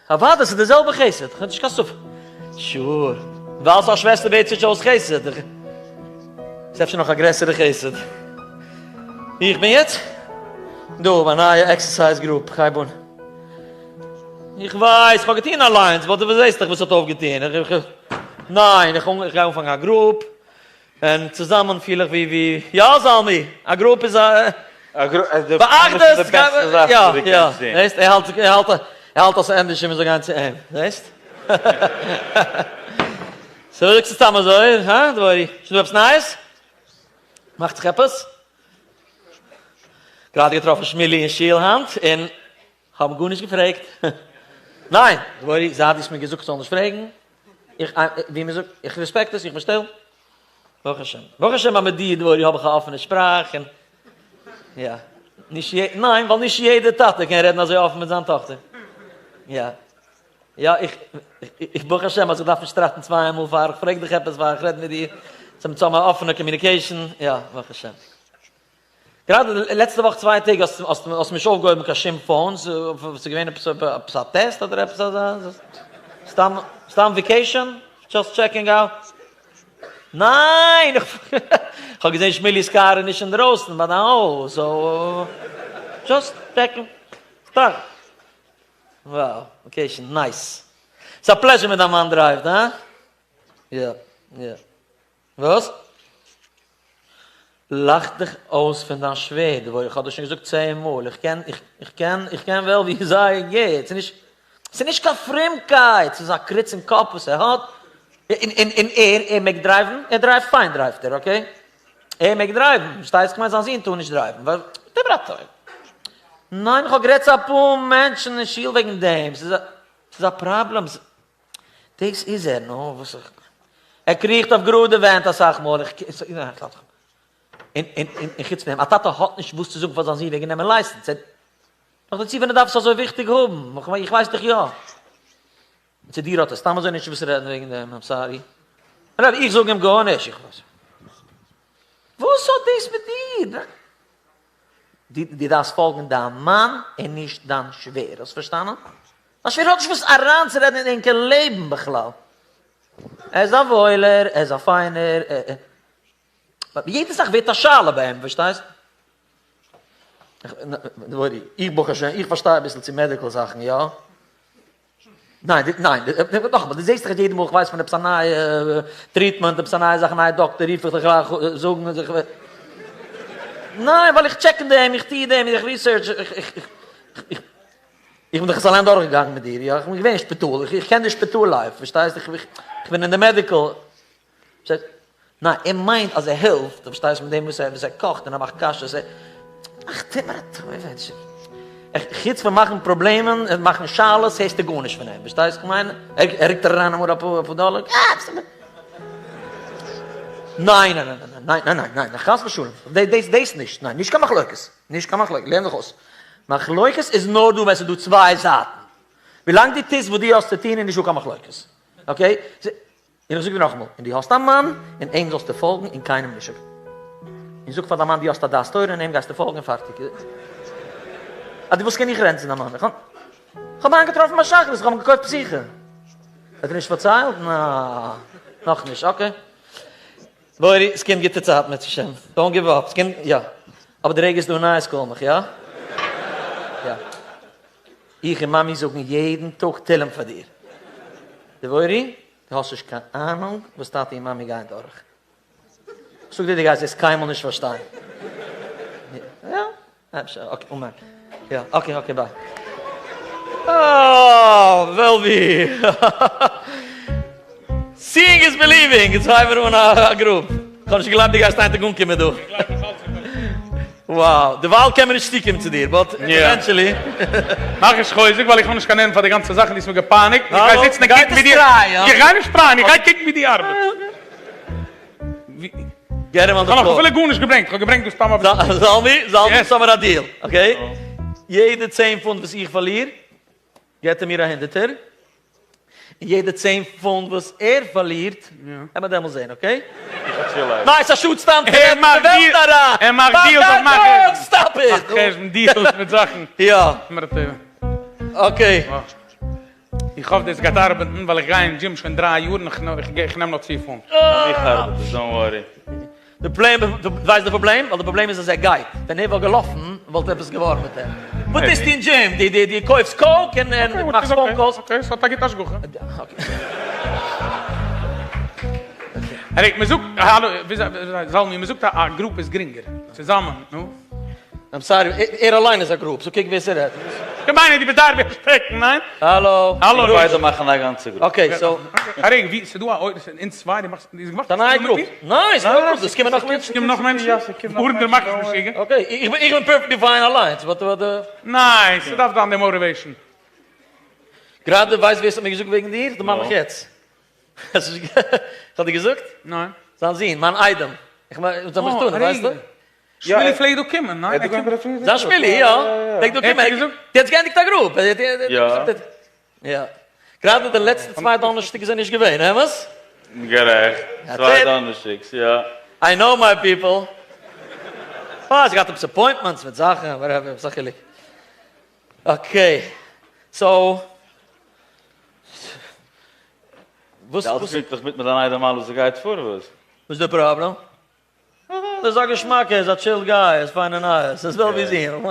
אוודאי, ס'איז די זעלבע חסד, כ'האב נישט קיין ספק. Sure. ווייל ס'איז א שוועסטער ווערט זיך אויס חסד. ס'איז אפשר נאך א גרעסערע חסד. איך בין יעצט דא ביי נייע exercise group, כ'הייב אן. איך ווייס, כ'האב געטון אליינס, but דו זעסט דאך וואס ס'האט אויפגעטון. ניין, איך גיי אנפאנגען א group. און צוזאמען פיל איך ווי ווי יא זלמי, א group איז א באחדות יא יא זעסט ער האלט ער האלט ער האלט אז ס'ענדערש מ'זאל גיין צו אים זעסט so זאגסטו סתם אזוי הא דבורי שוין דא עפעס נייעס? מאכט זיך עפעס? גראדע געטראפן שמילי אין שול היינט און. כ'האב אים גארנישט געפרעגט. ניין! דבורי, זייט דו האסט מיר געזאגט כ'זאל נישט פרעגן, איך, ווי מ'זאגט, איך רעספעקט עס, איך בין שטיל. ברוך השם. ברוך השם אז מיט דיר דבורי האב איך א אפענע שפראך און יא. נישט יע, ניין, ווייל נישט יעדער טאטע קען רעדן אזוי אפן מיט זיין טאכטער. יא. יא, איך, איך ברוך השם אז איך דארף נישט טראכטן צוויי מאל פאר איך פרעג דיך עפעס, פאר איך רעד מיט דיר. ס'איז א אפענע communication. יא, ברוך השם. גראדע לעצטע וואך צוויי טעג האסט האסט נישט אויפגעהויבן קיין שום phone, ס'איז געווען עפעס עפעס א test אדער עפעס אזא, סתם סתם vacation? Just checking out? ניין! איך האב געזען שמילי'ס קאר איז נישט אינדרויסן ביי דיין הויז, so just checking. סתם. Wow, vacation, nice. ס'איז א pleasure מיט דיין מאן דרייווט, הא? יא, יא. וואס? לאך דיך אויס פון דיין שווער, דבורה, איך האב דיר שוין געזאגט צען מאל, איך קען, איך קען, איך קען וועלווי זייער גוט, ס'איז נישט, ס'איז נישט קיין פרומקייט, ס'איז א קריץ אין קאפ וואס ער האט, און, און, און ער, ער מעג דרייוון? ער דרייווט פיין דרייווט ער, okay? ער מעג דרייוון, פארשטייסט? כ'מיין זיין זון טאר נישט דרייוון, ווייל, ניין, איך האב גערעדט צו אפאר מענטשן אין שול וועגן דעם, ס'איז א, ס'איז א פראבלעם, דאס איז ער, נו וואס איך. ער קריכט אויף גראדע ווענט אסאך מאל, איך און און און חוץ פון דעם, א טאטע האט נישט וואס צו זאגן פאר זיין זון וועגן נעמען license, ער נאך דערצו ווען ער דארף עס אזוי וויכטיג האבן, איך מיין איך ווייס דאך יא. צו דיר האט ער סתם אזוי נישט וואס צו רעדן וועגן דעם, I'm sorry. רב, איך זאג אים גארנישט, איך ווייס. וואס האט דאס מיט דיר? דו דארפסט פאלגן דיין מאן און נישט דיין שווער, האסט פארשטאנען? דיין שווער האט נישט וואס אריינצורעדן אין ענקער לעבן בכלל. ער איז א וואוילער, ער איז א פיינער, יעדע זאך ווערט א שאלה ביי אים, פארשטייסט? איך ברוך השם, איך פארשטיי אביסל צו medical זאכן, יא? ניין, ניין, נאכאמאל, דו זעסט דאך אז יעדע מאל איך ווייס פון עפעס א נייע treatment, עפעס א נייע זאך, א נייע דאקטער, רוף איך דיך גלייך זאגן אז איך ניין, ווייל איך check אין דעם, איך טו דעם, איך research, איך, איך, איך, איך בין דאך עס אליין דורכגעגאנגען מיט דיר, יא, איך בין געווען אין שפיטאל, איך קען די שפיטאל life, פארשטייסט, איך בין אין די medical. ניין, ער מיינט אז ער העלפט, דו פארשטייסט מיט דעם וואס ער וואס ער קאכט און ער מאכט קשיות, ער אך טו מיר א טובה, חוץ פון מאכן פראבלעמען און מאכן שאלות הערסטו גארנישט פון אים, פארשטייסט וואס כ'מיין? ער רוקט אריין אמאל אפאר דאלער, ניין ניין ניין ניין ניין ניין ניין חס ושלום, דאס דאס נישט, ניין נישט קיין מחלוקת, נישט קיין מחלוקת, לערן דיך אויס, מחלוקת איז נאר דא ווען ס'איז דא צוויי זייטן, ווילאנג דו טוסט וואס דו האסט צו טון איז נישטא קיין מחלוקת, okay? און איך זאג דיר נאכאמאל, און דו האסט א מאן, און אים זאלסטו פאלגן און קיינעם נישט. און זאג פאר דיין מאן דו האסט א דעת תורה און אים גייסטו פאלגן און פארטיג. אז דו ווילסט קען איך רעדן צו דיין מאן. איך האב איינגעטראפן ביי שחרית, איך האב אים געקויפט פתיחה. האט ער נישט פארציילט? נא, נאכנישט, okay. דבורי, עס קומט גוטע צייטן בעזהשם. Don't give up, עס קומט, יא. אבער די רגע איז דא נייעס call מיך, יא? יא. איך און מאמי זאגן יעדן טאג תהלים פאר דיר. דבורי, דו האסט נישט קיין אהנונג וואס טאטי און מאמי גייען דורך. איך זאג דיר דו גייסט דאס קיינמאל נישט פארשטיין. יא, אפשר, okay, אמן. יא, okay, okay, bye. אה, וועלווי. Seeing is believing, יעצט הייבן מיר אן א group. איך האב נישט געגלייבט דו גייסט איין טאג אנקומען דא. Wow, דערווייל קען מען נישט צוקומען צו דיר, but eventually. מאך נישט חוזק ווייל איך האב נישט קיין נערוון פאר די גאנצע זאך און דו האסט מיר געפייניגט, איך גיי זיצן און קוקן ווי דו, איך גיי נישט טרייען, איך גיי קוקן ווי דו ארבעטסט. איך האב נאך אפילו גארנישט געברענגט, איך האב געברענגט דא סתם אביסל. זאלמי, זאלמי, האמיר א deal, okay? יעדע צען פונט וואס איך פארליר, געט ער מיר א הונדערטער, און יעדע צען פונט וואס ער פארלירט, וועט מען דעמאלס זען, okay? ניין, ס'איז א שאד סתם צו רעדן אין די וועלט אריין! ער מאכט deals אויף מיין חשבון. Stop it! מאכט חשבון deals מיט זאכן. יא. Okay. איך האף דאס גייט ארבעטן, ווייל איך גיי אין דזשים שוין דריי יאר און איך נעם נאר צו פונט. ביי מיך ארבעט עס, don't worry. די פלעם, דו ווייסט די פראבלעם? ווייל די פראבלעם איז אז ער גייט, ווען ער וואלט געלאפן וואלט עפעס געווארן מיט אים. וואס טוסטו אין דזשים? דו דו דו קויפסט coke און און מאכסט phone calls? Okay, ס'האט א גוטע השגחה. הערי, מ'זאגט, האלא, וויאזוי, זלמי, מ'זאגט א group איז גרינגער, צוזאמען, נו. I'm sorry, ער אליין איז א group, so קוק ווער ס'רעדט. כ'מיין אז דו ביסט זייער ווי א שטעקן, ניין? האלא. האלא. ביידע מאכן א גאנצע group. Okay, so. א רגע, ווי, ס'דא א, אונז צוויי, דו מאכסט, דו מאכסט א נייע group. ניין, ס'איז א group, עס קומען נאך מענטשן. ס'קומען נאך מענטשן? ארענדער מאך נישט משוגע. Okay, איך בין perfectly fine אליינס, but but. ניין, ס'דארף זיין די motivation. גראדע ווייסט ווער ס'האט מיר געזאגט וועגן דיר? די מאמע חץ. כ'האב דיר געזאגט? ניין. זיין זון, מיין איידעם. איך מיין, אונז האבן זיך טון, ווייסטו? שמילי פלעגט דא קומען, ניין? זיין שמילי, יא. פלעגט דא קומען. ער האט געענדיגט א group. יא. גראדע די לעצטע צוויי דאנערשטאג איז ער נישט געווען, אמת? גערעכט. צוויי דאנערשטאגס, יא. I know my people. אה, זי געהאט עפעס appointments מיט זאכן, whatever, וואס א חילוק. Okay, so וואס וואס. די אלץ פונקטליך מיט מיט דיין איידעם אלעס וואס גייט פאר וואס? וואס איז די פראבלעם? ער איז א געשמאקער, ער איז א chill guy, ער איז פיינע נייעס, עס איז וועלווי זון,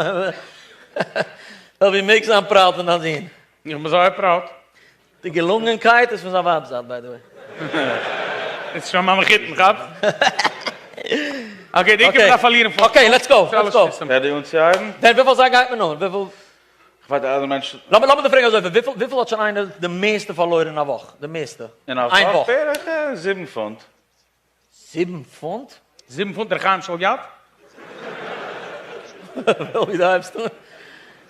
וועלווי מעג זיין proud פון דיין זון. איך בין זייער proud. די געלונגענקייט איז פון זיין ווייב'ס זייט by the way. איז שוין מיין מחותן, כאפסט? Okay, די עיקר מ'דארף פארלירן פאר. Okay, let's go, let's go. Ready אנצוהייבן? ווען וויפיל זיי גייט מען אן? וויפיל? כ'ווייס די אנדערע מענטשן. לאמיר לאמיר דיר פרעגן אזוי, וויפיל וויפיל האט שוין איינער די מערסטע פארלוירן אין א וואך? די מערסטע? אין א וואך? בערך זיבן פונט. זיבן פונט? זיבן פונט ר' חיים של יד? ווי דו הייבסט אן.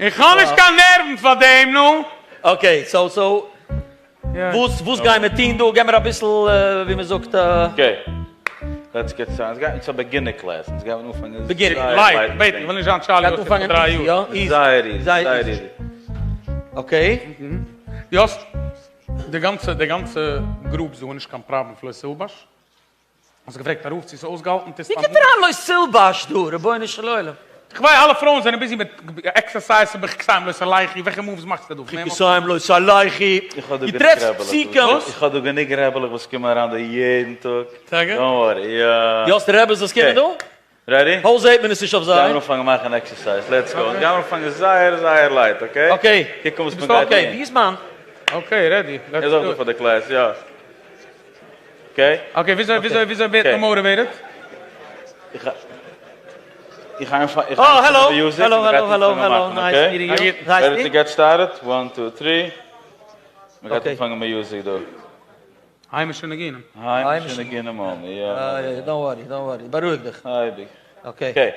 איך האב נישט קיין נערוון פאר דעם, נו. Okay, so so וואס וואס גייען מיר טון דא? געב מיר אביסל ווי מען זאגט. Okay, let's get started. אונז גייען צו א beginner class. אונז גייען אנפאנגען זייער לייט. לייט, איך וויל נישט זיין טשארלי וואס פאר דריי יאר. יא, easy. זייער easy, זייער easy. Okay. דו האסט די גאנצע די גאנצע group זאגן נישט קיין פראבלעם פלא סילבאש. האסט געפרעגט א רב צו ס'איז אויסגעהאלטן טוסט ווי קומט אריין לא סילבאש דא רבונו של עולם? כ'וויי אלע פרויען זענען busy מיט עקסערסייז און בחכסיים לא סלייכי וועלכע moves מאכסטו דא? בחכסיים לא סלייכי איך האב דא דו גענוג טרעפסט רעבעלעך פסוקים. וואס איך האב דא גענוג רעבעלעך וואס קומען אריין דא יעדן טאג. טאקע? Don't worry, יא. דו האסט רעבעס וואס קומען דא? Ready? פארוואס זעהט מען עס נישט אויף זיי? גיימיר אנפאנגען מאכן exercise, let's go. אונז גיימיר אנפאנגען זייער זייער light, okay? Okay. קוק אן וואס מען גייט טון. Okay, ווי איז מיין? Okay, ready, let's ער איז אויך do דא it. פאר די class, יא. Okay? Okay, וויאזוי וויאזוי וויאזוי ווערט מען motivated? איך איך איינפאר איך Oh, hello, hello, hello, hello, hello, nice meeting you. Ready to get started? One, two, three. מען גייט אנפאנגען music דא. היימישע ניגונים. היימישע ניגונים only, יא. Don't worry, don't worry, בארואיג דיך. אייביג. Okay. Okay.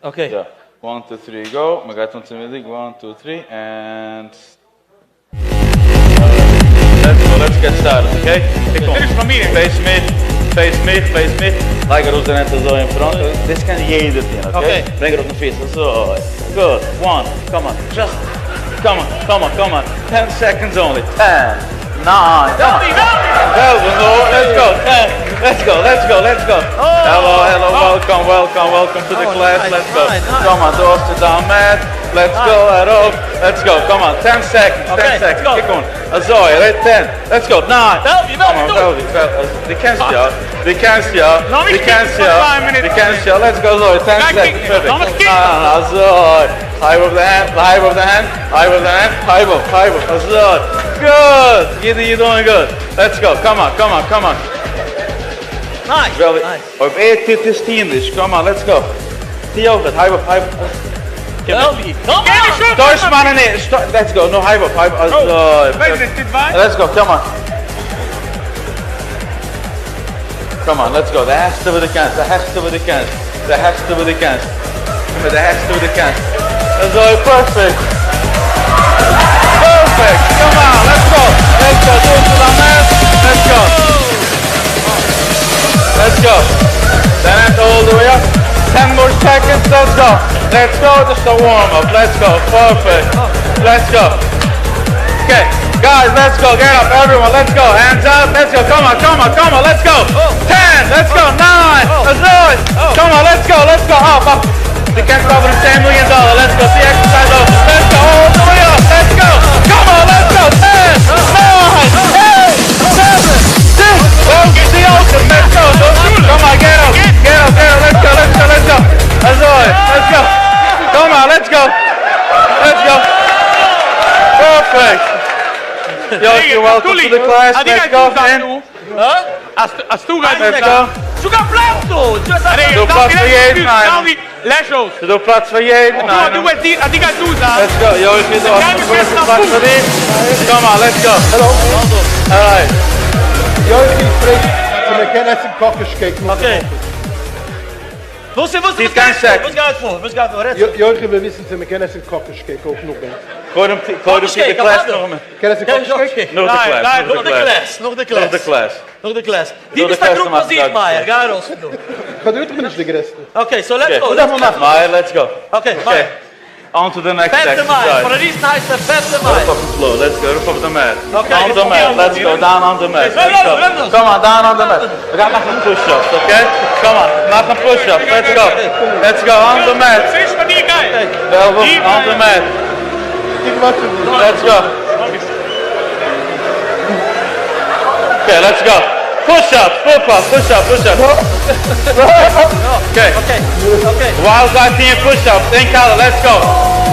Okay. יא. One, two, three, go. מען גייט אן צו music. One, two, three, and let's go, let's get started, okay? קוק אן. Face מיך, face מיך, face מיך. לייג ארויס די הענט אזוי אין front. דאס קען יעדער טון, okay? ברענג ארויף די פיס אזוי. Good. One. Come on. Just come on, come on, come on. Ten seconds only. Ten, nine, come on. Velvet, no, let's go. Ten. Let's go, let's go, let's go. Hello, hello, welcome, welcome, welcome to the class. Let's go. Come on, דא האסטו דיין mat. Let's go, ארויף. Let's go, come on. Ten seconds, ten seconds. קוק אן. אזוי, right, ten. Let's go. Nine. Come on, Velvi, Velvi. דו קענסט יא. דו קענסט יא. דו קענסט יא. דו קענסט יא. Let's go, אזוי, ten seconds. Perfect. אזוי. הייב אויף די הענט, הייב אויף די הענט, הייב אויף די הענט, הייב אויף, הייב אויף. אזוי. Good. גידי, you doing good. Let's go. Come on, come on, come on. Nice. וועלווי, אויב ער טוט עס, טו נישט. Come on, let's go. טו אויך. הייב אויף, הייב אויף. וועלווי, come on! טויש מיינע נער, let's go, נו הייב אויף, הייב אזוי. Let's go, come on. Come on, let's go, די העכסטע וואס דו קענסט, די העכסטע וואס דו קענסט, די העכסטע וואס דו קענסט. קום מיט די העכסטע וואס דו קענסט. אזוי, perfect. Perfect, come on, let's go. Let's go, דא איז דיין mat, let's go. Let's go. דיין הענט all the way up. Ten more seconds, let's go. Let's go, just a warm up. Let's go, perfect. Let's go. Okay, guys, let's go. Get up, everyone. Let's go. Hands up. Let's go. Come on, come on, come on. Let's go. Ten. Let's go. Nine. אזוי. Come on, let's go. Let's go. Up, up. דו קענסט אבער 10 million dollar. Let's go. See exercise up. Let's go. All the way up. Let's go. Come on, let's go. Ten, nine, eight, seven, six. Well, the open. Let's go. Come on, get up. Get up, get up. Let's go, let's go, let's go. אזוי. Let's go. Come on, let's go. Let's go. Perfect. Yo, you're welcome to the class. Let's go. אז דו גייסט Let's go. נישטא קיין פלאץ דא! נישטא אזא ס'דא פלאץ פאר יעדן איינעם. לעש אויס. ס'דא פלאץ פאר יעדן איינעם. דו אז דו גייסט דא זיין. לעטס גאו, יא איך דא. האסט פלאץ פאר דיר? קאם אן, לעטס גאו. העלא. אלרייט. יוחי פרעגט צו מען קען עסן קאקאש קעיק נאך די מכות. וואס איז וואס וואס גייט פאר? וואס גייט פאר? וואס גייט פאר? רעד צו. יוחי וויל וויסן צו מען קען עסן קאקאש קעיק אויך נאכדעם. קודם קודם טו די קלעס נאכדעם. קען עסן קאקאש קעיק? נאך די קלעס. נאך די קלעס. נאך די קלעס. נאך די קלעס. נאך די קלעס. דו ביסט א גרופ פאר זיך מאיר, גיי ארויס פון דא. כ'האב געזאגט איך בין נישט די גרעסטע. okay so let's go. וואס דארף מען מאכן? מאיר let's go. okay מאיר. on to the next פעטע מאיר, for a reason הייסט ער פעטע מאיר. אראפ אויפן floor, let's go, אראפ אויף די mat. okay. on the mat, let's go, down on the mat. let's go. come on, down on the mat. מ'גייט מאכן push ups, okay? come on, מאכן push ups, let's go. let's go, on the mat. וועלוול, on the mat. let's go. okay, let's go. push up, פופ up, push up, push up. okay. Wild זיי טוען push ups אין קאלער, let's go.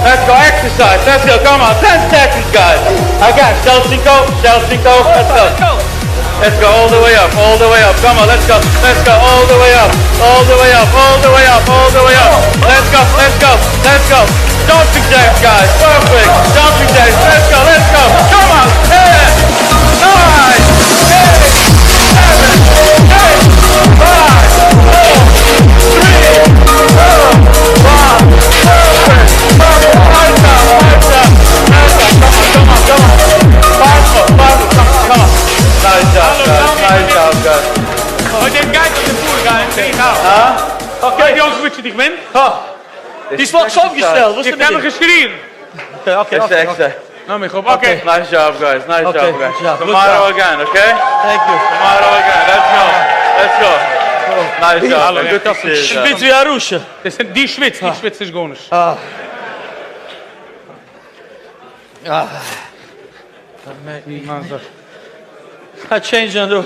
let's go, exercise, let's go, come on, ten seconds guys. Again, שעלטשינקא, שעלטשינקא, let's go. Let's go all the way up, all the way up, come on, let's go, let's go all the way up, all the way up, all the way up, all the way up. Let's go, let's go, let's go. Jumping jacks guys, perfect. Jumping jacks, let's go, let's go. Come on, ten, nine, eight, seven, six, five, four, three, two, one. Perfect. Perfect. ווייטער, ווייטער, ווייטער. Come on, come on, come on. Five more, five more, come on, come on. Nice job, guys. Nice job, guys. אוי דער גייט אויף די פאר גיין, זעה איך אויס. הא? Okay. די אויסגעוויטשעט איך בין? הא. די האסט מיך אויפגעשטעלט, וואס איז איך קען מיך מיט נישט רירן. Okay, okay, okay, okay. נאר מיך אפ, okay. Nice job guys, nice job guys. Tomorrow again, okay? Thank you. Tomorrow again, let's go, let's go. Nice job, good to see you. שוויץ ווי א רשע. דאס זענען די שוויץ, איך שוויץ נישט גארנישט. א change דא.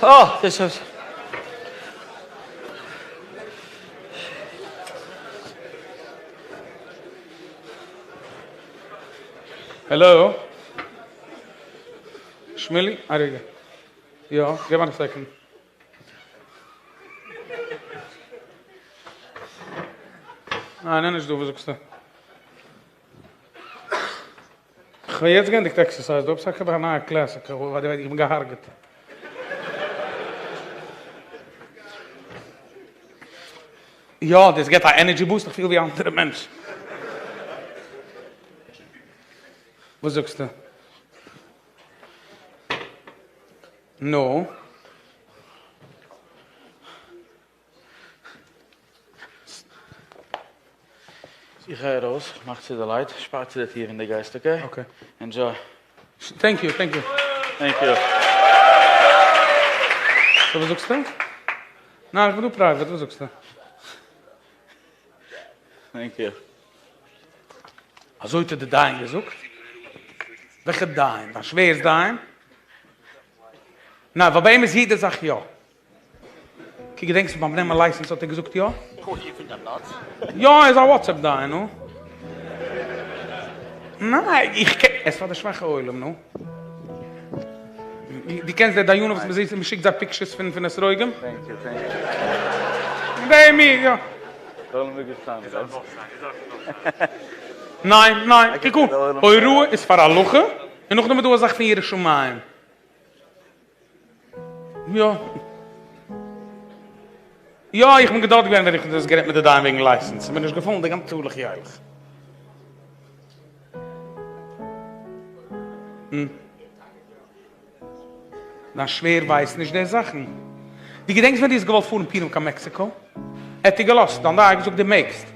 אה, דאס איז. העלא? שמילי? א רגע. יא, געב מיר א second. ניין, ער נישט דא, וואס זאגסטו? כ'האב יעצט געענדיגט exercise דא, עפעס א נייע class, איך בין געהארגעט. יא, דאס געבט א energy boost, איך פיל ווי א אנדערע מענטש. וואס זאגסטו? נו? איך גיי ארויס, מאך צו די light, שפאר צו די טיר ווען דו גייסט, okay? Okay. Enjoy. Thank you, thank you. Thank you. So וואס זאגסטו? ניין, איך בין דא private, וואס זאגסטו? Thank you. אזוי האט דיר די דיין געזאגט? וועלכע דיין? דיין שווער'ס דיין? ניין, ווייל ביי אים איז יעדע זאך יא. קוק געדענקסט ביים נעמען license האט ער געזאגט יא? יא ער איז א WhatsApp דיין נו. ניין איך קען עס פאר די שוואכע עולם נו. דו קענסט די דיינים וואס מ'זעהט מ'שיקט זיי pictures פון פון אתרוגים? די מיר יא. ניין ניין קוק אן הוראה איז פאר הלכה און נאכדעם איז דא א זאך פון יראת שמים. יא. יא, איך בין דארט געווען ווען איך האב דאס גערעדט מיט די דיין וועגן license, ס'איז מיר נישט געפאלן די גאנצע הלוך ילך. דיין שווער ווייסט נישט די זאכן. דו געדענקסט ווען דו האסט געוואלט פארן פורים קיין מעקסיקא? ער האט דיר געלאזט, דיין דיין האט געזאגט דו מעגסט.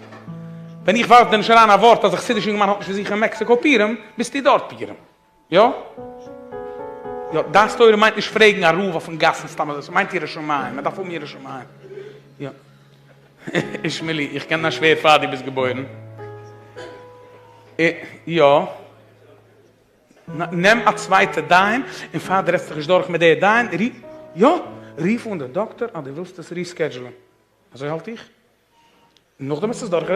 ווען איך ווארף דיר נישט אריין א ווארט אז א חסידישע אינגערמאן האט נישט וואו זיך אין מעקסיקא פורים, ביסטו דארט פורים. יא? יא, דעת תורה מיינט נישט פרעגן א רב אויפן גאס און סתם אזוי, ס'מיינט יראת שמים, מען דארף האבן יראת שמים. יא. שמילי, איך קען דיין שווער פאר דו ביסט געבוירן. יא. נעם א צווייטע דיין, און פאר דו רעדסט זיך נישט דורך מיט די דיין, יא, רוף אן די דאקטער אז דו ווילסט עס reschedule ן. אזוי האלט איך. נאכדעם איז עס דורך.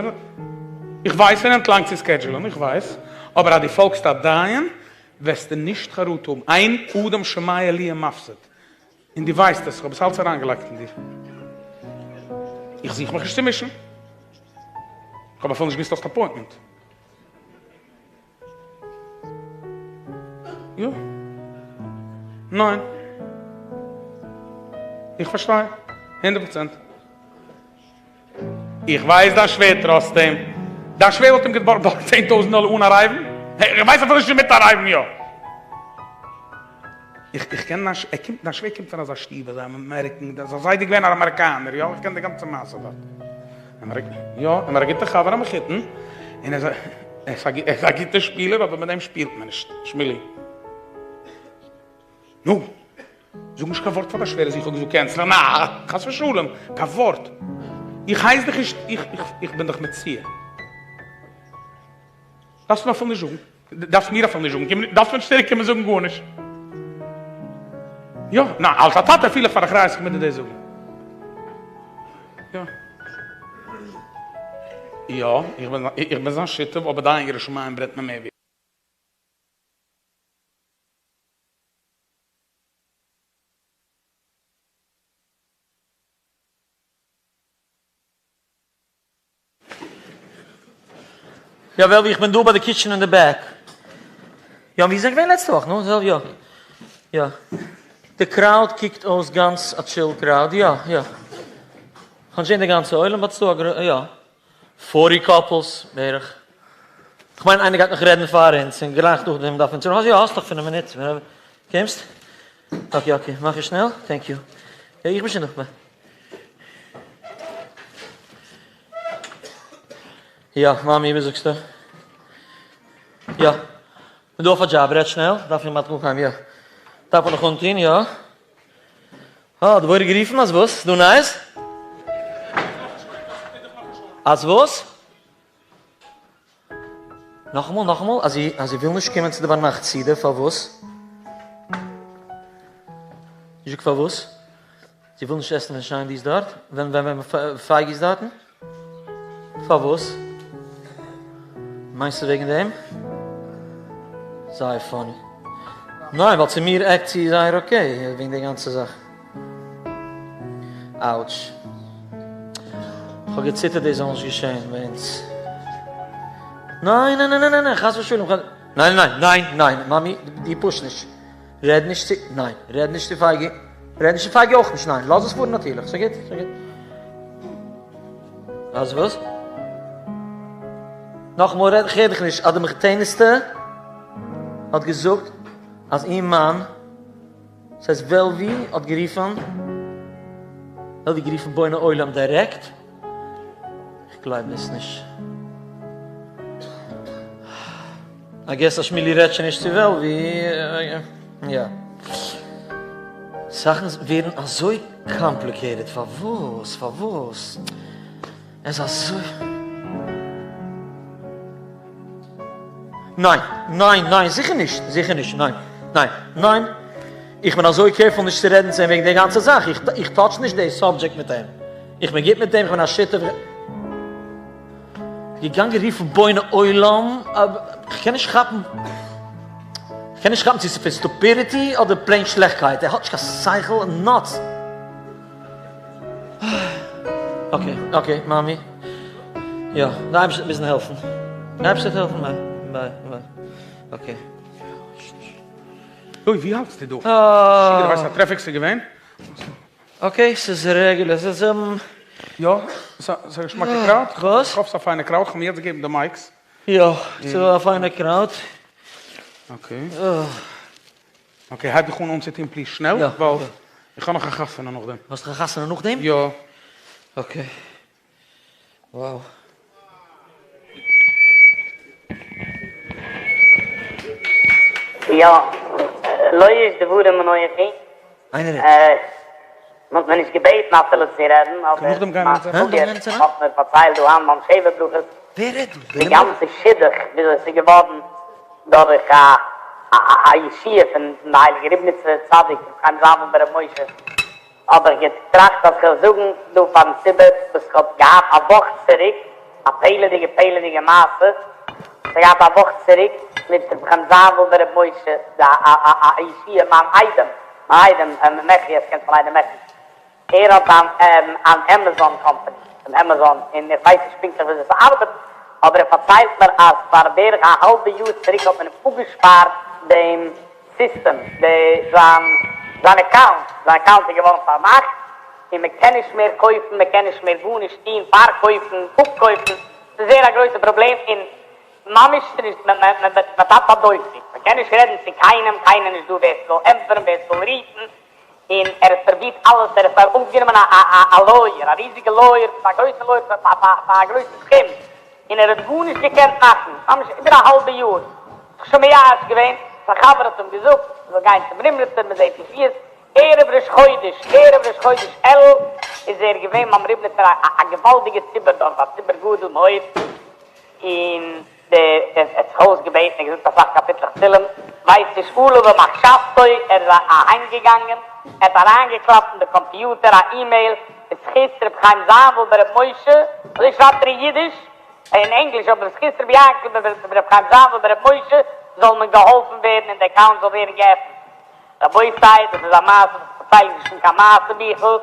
איך ווייס ס'נעמט לאנג צו schedule ן, איך ווייס, אבער אז דו פאלגסט א דיין וועסטו נישט חרטה האבן, אין אדם שומע לי ומפסיד. און דו ווייסט עס, איך האב עס אלץ אריינגעלייגט אין דיר. איך זוך מיך נישט צו מישן. איך האב אפילו נישט געוואוסט האסט appointment. יא. ניין. איך פארשטיי. 100%. איך ווייס דיין שווער trust אים. דיין שווער וואלט אים געבארגט 10,000 דאלער אן ארייוון. איך ווייס אפילו נישט מיט ארייוון יא. איך איך קען דיין ער קומט דיין שווער קומט פון אזא שטוב אזא American זיין זיידע איז געווען א אמעריקאנער יא איך קען די גאנצע מעשה דארט. יא און ער א גוטע חבר א מחותן און ער איז ער איז א גוטע שפילער אבער מיט דעם שפילט מען נישט שמילי. נו! זאג נישט קיין ווארט פאר דיין שווער אז איך האב געזאגט cancel ן, נא! חס ושלום! קיין ווארט! איך הייס דיך נישט, איך איך איך בין דיך מציע. דארפסט מיר אפילו נישט זאגן, דארפסט מיר אפילו נישט זאגן, קום, דארפסט מיר נישט צוריק קומען זאגן גארנישט. יא, נא, אלס א טאטע פיל איך פאר אחריות איך מוז דיר דאס זאגן. יא. יא, איך בין איך בין זיין שותף, אבער דיין יראת שמים ברענט מיר מער ווי. יא וועלווי איך בין דא ביי די kitchen אין די back. יא ווי זענען געווען לעצטע וואך נו יא יא די crowd קוקט אויס גאנץ א chill crowd יא יא כ'האב נישט געזען די גאנצע עולם but ס'דא א יא 40 couples בערך כ'מיין איינער גייט נאך רעדן פאר אונז און גלייך נאכדעם דארף אונז יא האסט נאך פינף מינוט קומסט? okay okay מאך עס שנעל thank you יא איך בין שוין דא bye. יא, מאמי, וואס זאגסטו? יא. כ'בין דא אויף א דזשאב, רעד שנעל, דארף איך מתחיל זיין, יא. דארף מען נאך אנטון, יא. אה, דבורה גערופן, אז וואס? ס'דא נייעס? אז וואס? נאכאמאל, נאכאמאל, אז זי, אז זי וויל נישט קומען צו די ביינאכט סעודה, פארוואס? זאג פארוואס? זי וויל נישט עסן ווען שיינדי איז דארט? ווען ווען ווען פייגי איז דארטן? פארוואס? מיינסטו וועגן דעם? זייער funny. ניין, ווייל צו מיר act זי זייער okay וועגן די גאנצע זאך. אאוטש. כ'האב געציטערט דאס זאל נישט געשען ביי אונז. ניין ניין ניין ניין ניין חס ושלום חס ניין ניין ניין ניין מאמי דו push נישט. רעד נישט צו ניין רעד נישט צו פייגי. רעד נישט צו פייגי אויך נישט ניין לאז עס פארן נאטירליך ס'גוט ס'גוט. אז וואס? נאכאמאל רעד איך הער דיך נישט אז די מחותנת'טע האט געזאגט אז איר מאן ס'הייסט וועלווי האט גערופן, וועלווי גערופן בוני עולם דירעקט? איך גלייב דאס נישט. I guess אז שמילי רעדט שוין נישט צו וועלווי, יא. זאכן ווערן אזוי complicated, פארוואס? פארוואס? עס איז אזוי. ניין, ניין, ניין, זיכער נישט, זיכער נישט, ניין, ניין, ניין, איך בין אזוי careful נישט צו רעדן צו אים וועגן די גאנצע זאך, איך איך touch נישט די subject מיט אים, איך בין גוט מיט אים, איך בין א שותף, געגאנגען רופן בוני עולם, איך קען נישט כאפן, איך קען נישט כאפן צו ס'איז פון stupidity אדער plain שלעכטקייט, ער האט נישט קיין שכל, nuts. okay, okay, מאמי. יא, די אייבערשטער וועט מוזן העלפן. די אייבערשטער וועט העלפן, bye, bye, bye. Okay. אוי, ווי האלטסטו דא? משוגע, דו ווייסט א traffic ס'איז געווען? okay, ס'איז regular, ס'איז. יא, ס'איז א געשמאקע crowd. וואס? כ'האף ס'איז א פיינע crowd, כ'האב מיר יעצט געגעבן די mics. יא, ס'איז א פיינע crowd. Okay. Okay, הייב דיך אן אנצוטון please שנעל, ווייל איך האב נאך א חתונה נאכדעם. האסט נאך א חתונה נאכדעם? יא. Okay. Wow. יא, לא איש דברים אנוכי. איינער רעדט. מען האט מיר נישט געבעטן אפילו צו רעדן, אבער מיין שוואגער האט מיר פארציילט דא היינט ביים שבע ברכות די גאנצע שידוך וויאזוי עס איז געווארן דורך א א ישועה פון די הייליגע ריבניצער צדיק ר' חיים זאנוויל בן ר' משה, האב איך געטראכט אז כ'וועל זאגן דא פארן ציבור וואס כ'האב געהאט א וואך צוריק, א פלא'דיגע פלא'דיגע מעשה וואס כ'האב געהאט א וואך צוריק מיט ר' חיים זאנוויל בן ר' משה, א א א ישועה מיין איידעם. מיין איידעם מעכי, עטס קענטס מיין איידעם מעכי, ער האט אן אן עמעזאן קאמפאני, פון עמעזאן, און איך ווייס נישט פונקטליך וויאזוי ס'ארבעט, אבער ער פארציילט מיר אז פאר בערך א האלבע יאר צוריק האט מען אים אפגעשפארט דעם סיסטעם, די זיין זיין אקאונט, זיין אקאונט איז געווארן פארמאכט, און מען קען נישט מער קויפן, מען קען נישט מער גארנישט טון, פארקויפן, אפקויפן, ס'איז זייער א גרויסע פראבלעם, און ממש ס'נישט, מען מען מען טאפט א דופק, מען קען נישט רעדן צו קיינעם, קיינער נישט דא ווער ס'זאל ענטפערן, ווער ס'זאל רופן, און ער האט פרובירט אלעס, ער האט אויפגענומען א א א לויער, א ריזיגע לויער, א גרויסע לויער פאר פאר פאר א גרויסע סכום, און ער האט גארנישט געקענט מאכן, ממש איבער א האלבע יאר, זיך שוין מייאש געווען, זיין חבר האט אים געזאגט ער זאל גיין צום רימניצער, מען זעט ישועות, ערב ראש חודש, ערב ראש חודש אלול, איז ער געווען ביים רימניצער א א געוואלדיגע ציבור דארט, א ציבור גדול מאוד, און דער ער האט זיך אויסגעבעטן און געזאגט אסאך קאפיטלעך תהלים, ווייס נישט עלה במחשבתו, ער איז אהיימגעגאנגען, ער האט אריינגעקלאפט אין די קאמפיוטער א אימעיל, בזכות ר' חיים זאנוויל בן ר' משה, אזוי שרייבט ער אין אידיש, אין ענגליש, אבער בזכות ר' יענקל בן ר' חיים זאנוויל בן ר' משה זאל מען געהאלפן ווערן און די אקאונט זאל ווערן געעפנט. רבותי, דאס איז א מעשה וואס איך פארצייל נישט פון קיין מעשה ביכל,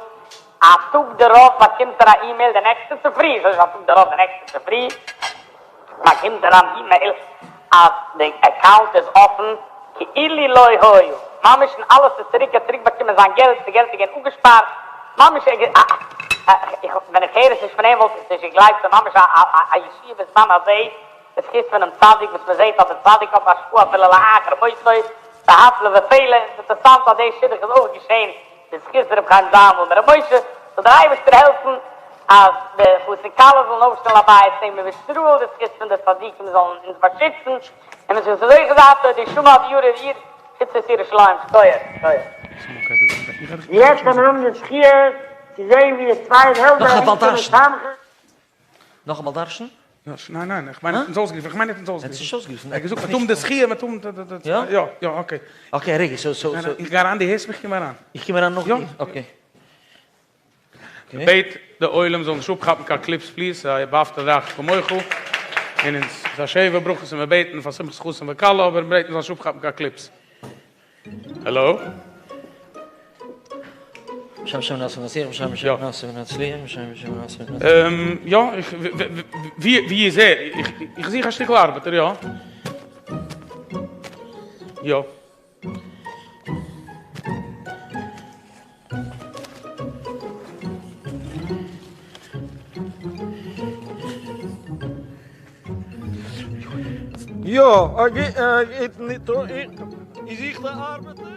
א טאג דערויף באקומט ער א אימעיל די נעקסטע צופרי, ס'איז נישט א טאג דערויף, די נעקסטע צופרי באקומט ער אן אימעיל אז די אקאונט איז אפן כאילו לא היה, ממש און אלעס איז צוריק, ער האט צוריק באקומען זיין געלט, די געלט איז געווען אפגעשפארט, ממש ווען איך הער עס נישט פון אים וואלט איך עס נישט געגלייבט, ס'איז ממש א ישועה בזמן הזה. בזכות פונעם צדיק וואס מען זעט אז דער צדיק האט השפעה אפילו לאחר מותו, והפלא ופלא, און ס'איז אינטערסאנט אז די שידוך איז אויך געשען בזכות ר' חיים זאנוויל מיט ר' משה, זאל דער אייבערשטער העלפן אז די חתן כלה זאלן אויפשטעלן א בית אם בישראל, די זכות פון די צדיקים זאלן אונז באשיצן, און מען זאל זוכה זיין צו די שמע די יאר עיר חוצות ירושלים, שכוח שכוח. יעצט ווען מיר האבן די זכיה צו זען ווי די צוויי וועלדער אינטערנעט תמכ'ן. נאכאמאל דרשן? ניין ניין, איך מיין ער האט אונז אויסגערופן, איך מיין ער האט אונז אויסגערופן. ער האט נישט אויסגערופן. ער האט געזאגט מ'וועט האבן די זכיה, מ'וועט האבן די. יא? יא יא אקעי. אקעי רגע, סאו סאו סאו. איך גיי אריין, דו הערסט מיך? קום אריין. איך קום אריין נאך דיר? אקעי. כ'בעט די עולם זאל נישט אפכאפן קיין קליפס פליז, ס'איז א ואהבת לרעך כמוך, און אונז ס'איז א שבע ברכות און מיר בעטן פאר שמחת חתן וכלה, אבער מיר בעטן מ'זאל נישט אפכאפן קיין קליפס. העלא? בשם שם נעשה ונצליח, בשם שם נעשה ונצליח, בשם שם נעשה ונצליח. יא, ווי איז ער? איך זוך א שטיקל ארבעטער, יא. יא. יא, איר זוכט א ארבעטער?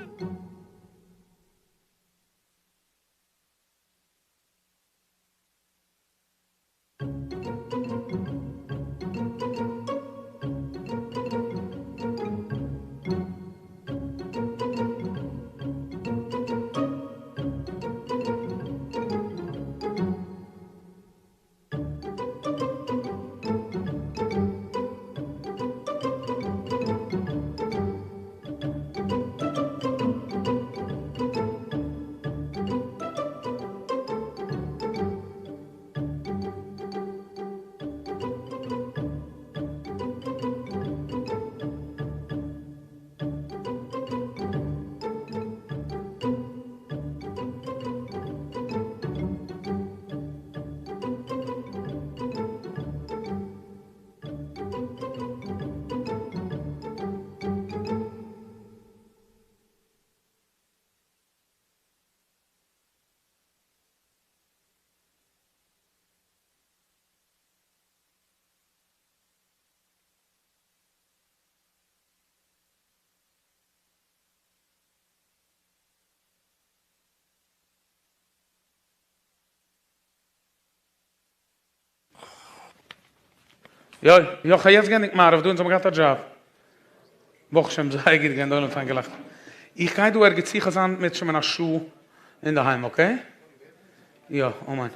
יא יא כ'האב יעצט גענדיגט מעריב דא אונז האבן געהאט א דזשאב. ברוך השם זייער גוט געווען די עולם האט פיין געלאכט. איך גיי דא ערגעץ צו כ'וועל זיין מירצעשעם אין א שעה אינדערהיים אקעי? יא אמן.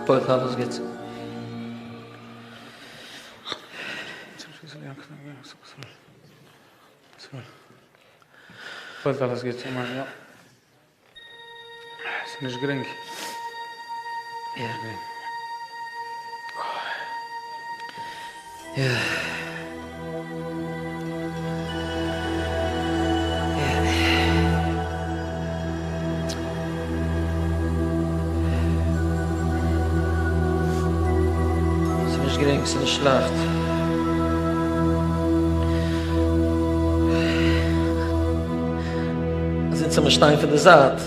פועל'ט אלעס גוטס. פועל'ט אלעס גוטס, אמן, יא. ס'איז נישט גרינג. יא. יא. ס'איז נישט גרינג, ס'איז נישט לייכט. אז אונז זאל מיר שטיין פון די זייט,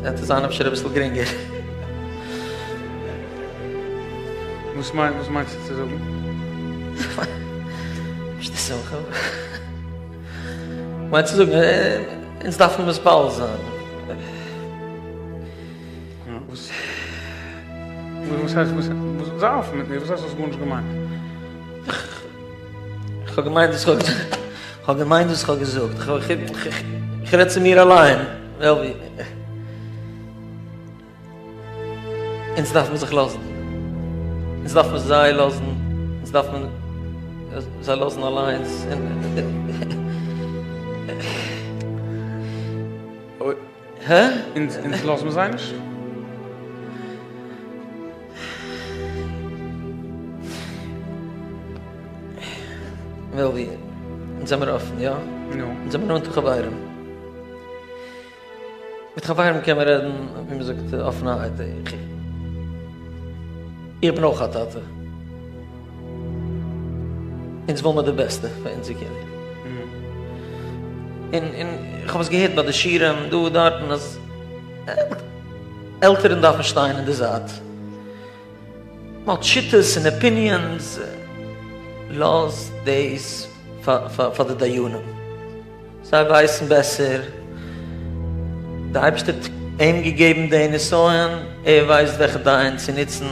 וועט עס זיין אפשר אביסל גרינגער. וואס מיינסטו צו זאגן? נישט די שמחה. כ'מיין צו זאגן, אונז דארפן מתפלל זיין. וואס הייסט וואס? זיי אפן מיט מיר, וואס הייסט האסט גארנישט געמיינט? כ'האב געמיינט וואס כ'האב געזאגט. כ'האב געמיינט וואס כ'האב געזאגט. כ'רעד צו מיר אליין. אונז דארף מען זיך לאזן. אונז דארף מען זיי לאזן. אונז דארף מען זיי לאזן אליינס. הע? אונז לאזן מיר זיי נישט? וועלווי, אונז זעמיר אפן, יא? נו. אונז זעמיר נאנטע חברים. מיט חברים קען מען רעדן, ווי מען זאגט, אפענערהייט. איך בין אויך א טאטע. אונז וויל מיר די בעסטע פאר אונזער קינדער. און און איך האב עס געהערט ביי די שיעורים דא דארטן אז עלטערן דארפן שטיין אין די זייט. מען האט שיטות און אפיניענס, לאז דאס פאר די דיינים. זיי ווייסן בעסער, די אייבערשטער האט אים געגעבן די נסיון, ער ווייסט וועלכע דיין צו נוצן,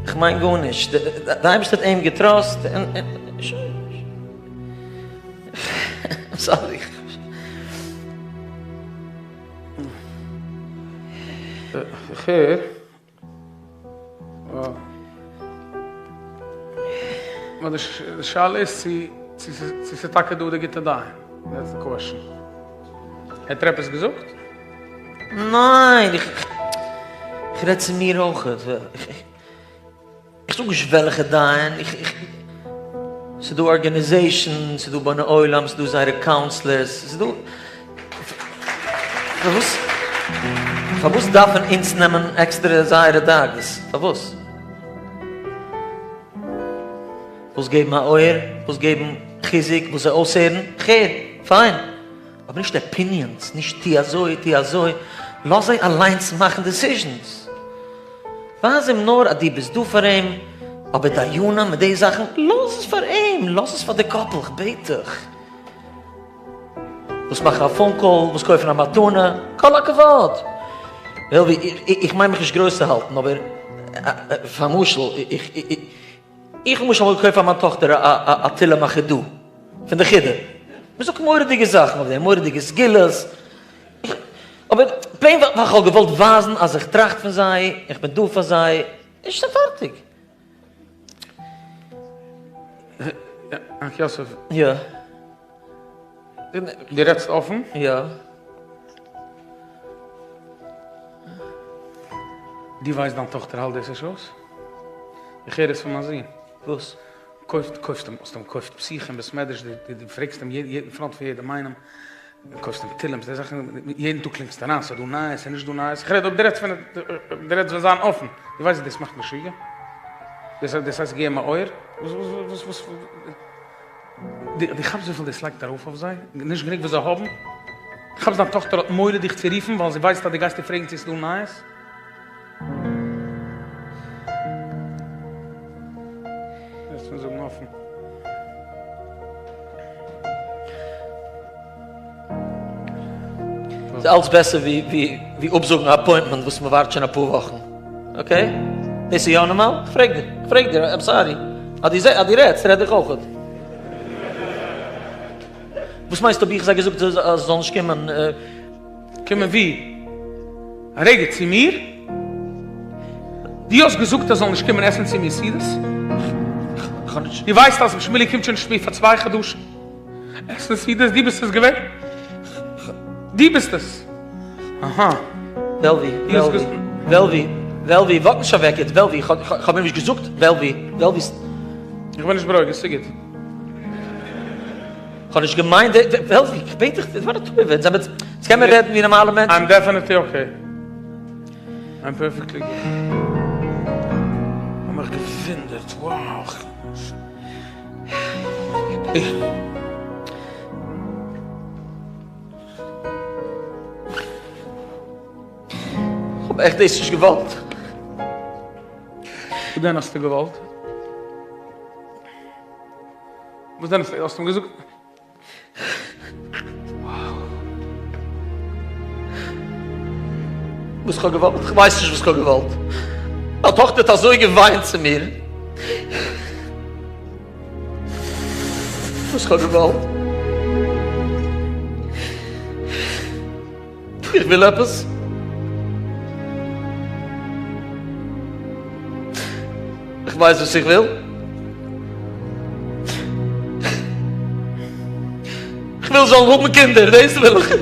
איך מיין גארנישט, די אייבערשטער האט אים געטראסט און שוין. סארי. איך הער. נאר די שאלה איז צו צו ס'איז טאקע דא די גוטע דיין, דעטס די קוועשאן. האט ער עפעס געזאגט? ניין, איך רעד צו מיר אויכעט. איך זאג נישט וועלכע דיין, איך איך ס'איז דא ארגענעזעישאן, ס'איז דא בוני עולם, ס'איז דא זייערע קאונסלערס, ס'איז דא פארוואס פארוואס דארפן אונז נעמען עקסטערע זייערע דאגות? פארוואס? ווילסט געבן א אויער? ווילסט געבן חיזוק? ווילסט זיי אויסהערן? כ'הער, פיין. אבער נישט אפיניענס, נישט טו אזוי, טו אזוי, לאז זיי אליינס מאכן דעסיזשענס. ווייז אים נאר אז דו ביסט דא פאר אים, אבער דיינים מיט די זאכן, לאז עס פאר אים, לאז עס פאר די קאפל, כ'בעט דיך. ווילסט מאכן א פאון קאל, ווילסט קויפן א מתנה, כל הכבוד. וועלווי, איך מיין מיך נישט גרויס צו האלטן, אבער פאר משל, איך איך למשל האב געקויפט פאר מיין טאכטער א תהלים א חידא, פון די חידא. מען זאגט מורא'דיגע זאכן אויף דעם, מורא'דיגע סגולות. אבער פלעין ווייל איך האב געוואלט ווייזן אז איך טראכט פון זיי, איך בין דא פאר זיי, און שוין פארטיג. יענקי יוסף. יא. דו רעדסט אפן? יא. דו ווייסט דיין טאכטער האלט דאס נישט אויס? איך הער עס פון מיין זון. וואס? קויפט, קויפסט אים, האסט אים געקויפט פתיחה אין בית מדרש, דו פרעגסט אים אין פראנט פון יעדעם איינעם. קויפסט אים תהילים'ס, די זאכן, יעדן טאג קלינגסטו אריין, ס'איז דא נייעס, ס'איז נישט דא נייעס, איך רעד אויב דו רעדסט פון, דו רעדסט פון זיין אפן, דו ווייסט דאס מאכט משוגע? דאס דאס הייסט געבן א אויער? וואס וואס וואס וואס דו כאפסט וויפיל דאס לייגט ארויף אויף זיי? נישט גענוג וואס זיי האבן? דו כאפסט דיין טאכטער האט מורא דיך צו רופן ווייל זי ווייסט אז דו גייסט איר פרעגן צו ס'איז דא נייעס? דאס פון זאגן אפן. ס'איז אלץ בעסער ווי ווי אפזאגן א אפוינטמענט וואס מ'ווארט שוין אפאר וואכן. אקעי? דאס איז יא נארמאל? כ'פרעג דיר. כ'פרעג דיר. איים סארי. אז דו אז דו רעדסט רעד איך אויכעט. וואס מיינסטו האב איך זיי געזאגט אז זיי זאלן נישט קומען? קומען ווי? א רגע, צו מיר? דו האסט געזאגט ער זאל נישט קומען עסן צו מיר סעודות? דו ווייסט אז שמילי קומט שוין נישט צו מיר פאר צוויי חדשים עסן סעודות? דו ביסט עס געווען? דו ביסט עס? אהא. וועלווי, וועלווי, וועלווי, וועלווי, וואק נישט אוועק יעצט, וועלווי, כ'האב אים נישט געזאגט, וועלווי, וועלווי. איך בין נישט ברוגז, ס'גוט. כ'האב נישט געמיינט די, וועלווי, כ'בעט דיך, טו מיר א טובה, אונז קען מיר רעדן ווי נארמאלע מענטשן. איים דעפענעטלי אקעי. איים פערפעקטלי גוד. האב מיך געוואונדערט, wow. כ'האב עכט דאס נישט געוואלט. וואס דען האסטו געוואלט? וואס דען האסטו אים געזאגט? וואס כ'האב געוואלט? כ'ווייס נישט וואס כ'האב געוואלט. מיין טאכטער האט אזוי געוויינט צו מיר. וואס כ'האב געוואלט? איך וויל עפעס? איך ווייס וואס איך וויל. איך וויל זאלן האבן קינדער, דאס וויל איך.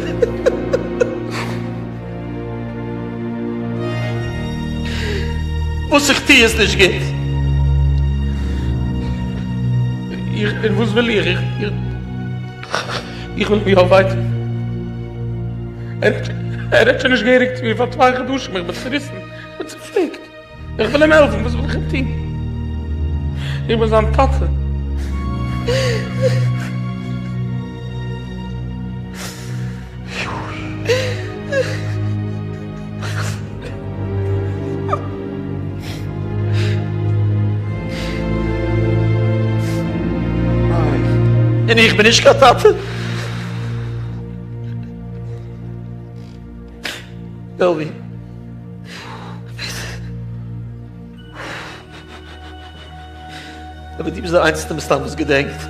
וואס איך טו איז נישט גוט. איך, און וואס וויל איך? איך, איך וויל יא ווייטער. ער רעדט שוין נישט געהעריג צו מיר פאר צוויי חדשים, איך בין צוריסן, איך בין צופליקט. איך וויל אים העלפן, וואס וויל איך אים טון? איך בין זיין טאטע. און איך בין נישט קיין טאטע. וועלווי. אבער דו ביסט דער איינציגסטער מסתם וואס געדענקט.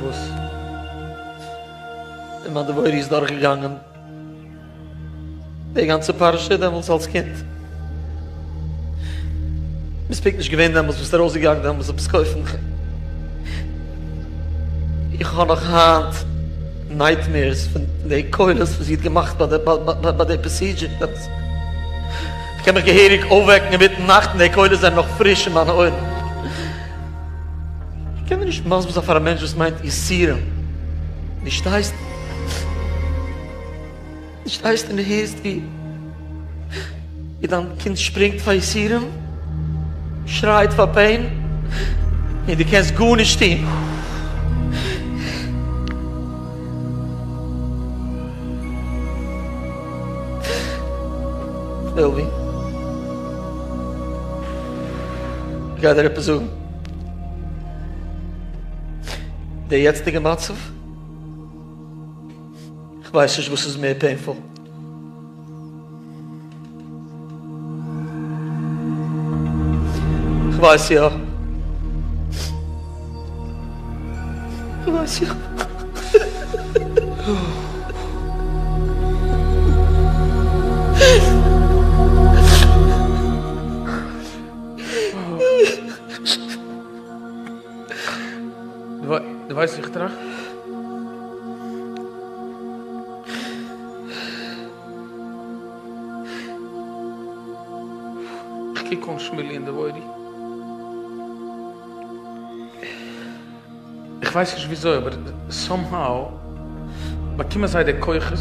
וואס? ווען מיין דבורי איז דורכגעגאנגען די גאנצע פרשה דעמאלטס אלס קינד. ביסט פונקט נישט געווען דעמאלטס, ביסט ארויסגעגאנגען דעמאלטס עפעס קויפן. איך האב נאך היינט nightmares פון די קולות וואס זי האט געמאכט ביי די procedure. איך קען מיך געהעריג אויפוועקן אינמיטן נאכט און די קולות זענען נאך פריש אין מיינע אויערן. איך קען מיר נישט מסביר זיין פאר א מענטש וואס מיינט יסורים. דו שטייסט דו שטייסט און הערסט ווי ווי דיין קינד שפרינגט פאר יסורים, שרייט פאר pain, און דו קענסט גארנישט טון. וועלווי, איך גיי דיר עפעס זאגן. די יעצטיגע מצב, איך ווייס נישט וואס איז מער painful. איך ווייס יא. איך ווייס יא. דו ווייסט ווי איך טראכט? איך קוק אן שמילי און דבורי. איך ווייס נישט וויאזוי אבער סאם האו. באקומען זיי די כוחות,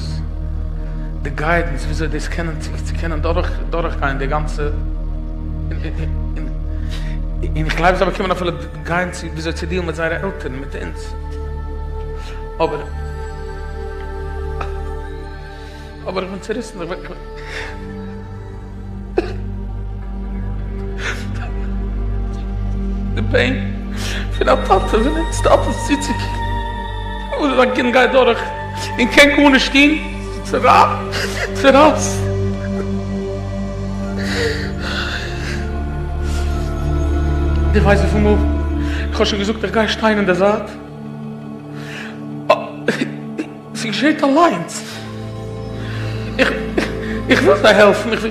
די guidance וויאזוי דאס קענען צו קענען דורך דורכגיין די גאנצע, און איך גלייב זיי באקומען אפילו guidance וויאזוי צו deal ן מיט זייערע עלטערן, מיט אונז, אבער. אבער איך בין צוריסן, איך בין. די pain פון א טאטע ווען אונז טאטעס צוצוקוקן וואס זיין קינד גייט דורך און קען גארנישט טון, צורייסט. דו ווייסט וויפיל מאל איך האב שוין געזאגט איך גיי שטיין אין די זייט? ס'געשעט אליינס. איך איך וויל זיי העלפן, איך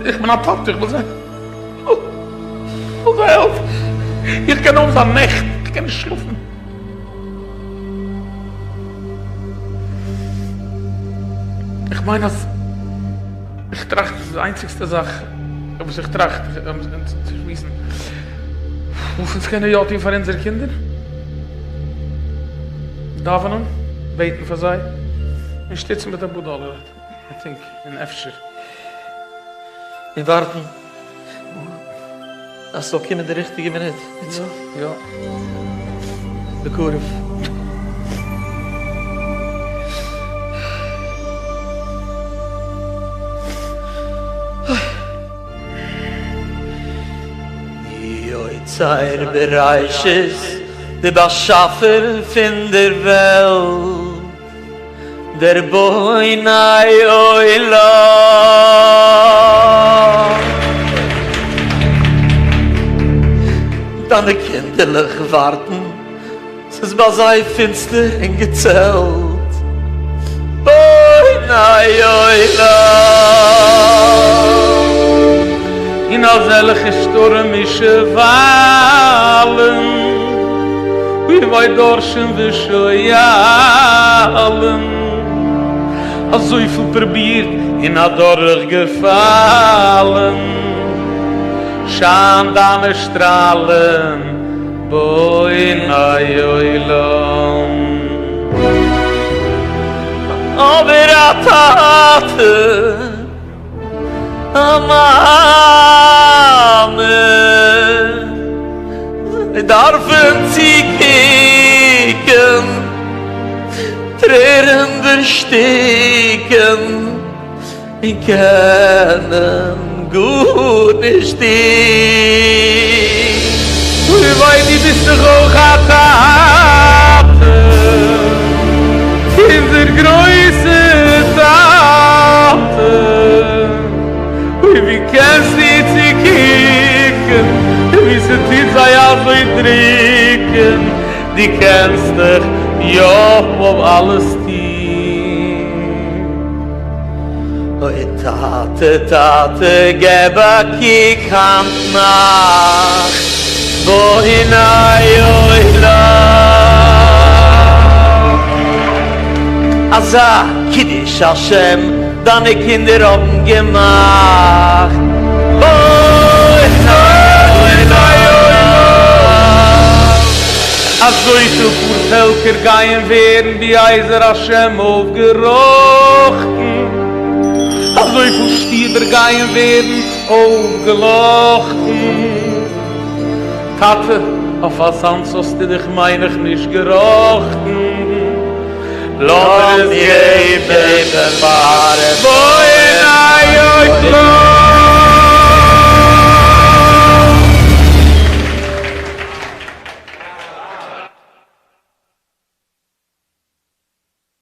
איך בין א טאטע, איך וויל זיי וויל זיי העלפן. איך קען אויף זיין נעכט, איך קען נישט שלאפן. איך מיין אז איך טראכט דאס איז די איינציגסטע זאך וואס איך טראכט צו שמועסן וואס אונז קענען יא טון פאר אונזערע קינדער. דאווענען, בעטן פאר זיי, און שטיצן מיט אפאר דאלער, I think, און אפשר. און ווארטן אז ס'זאל קומען די ריכטיגע מינוט. יא, יא. בקרוב. יוצר בראשית, דער באשאפער פון דער וועלט, דער בונה עולם. דיינע קינדערלעך ווארטן ס'איז ביי זיי פינסטער אין געצעלט. בוני עולם. אין אזעלכע שטורמישע וואלן, ווי ביי דורשין ושואלין, אזויפיל פרובירט און אדורכגעפאלן, שיין דיינע שטראלן בוני עולם. אבער א טאטע א מאמע זיי דארפן צוקוקן טרערן דערשטיקן. און קענען גארנישט טון. אוי וויי דו ביסט דאך אויך א טאטע, אונזער גרויסע טאטע, אוי ווי קענסטו צוקוקן ווי ס'טוט זיי אזוי דרוקן, דו קענסט דאך יא אויף אלעס טון. אוי טאטע טאטע געב א קוק היינט נאכט בוני עולם אזא קידוש השם דיינע קינדער האבן געמאכט בוני עולם. אזויפיל פאר פעלקער גייען ווערן בעזר השם אויפגעראכטן, אזויפיל שטיבער גייען ווערן אויפגעלאכטן. טאטע, אויף אזאנס האסטו דיך מיין איך נישט געראכטן, לאמיר עס געבן פאר.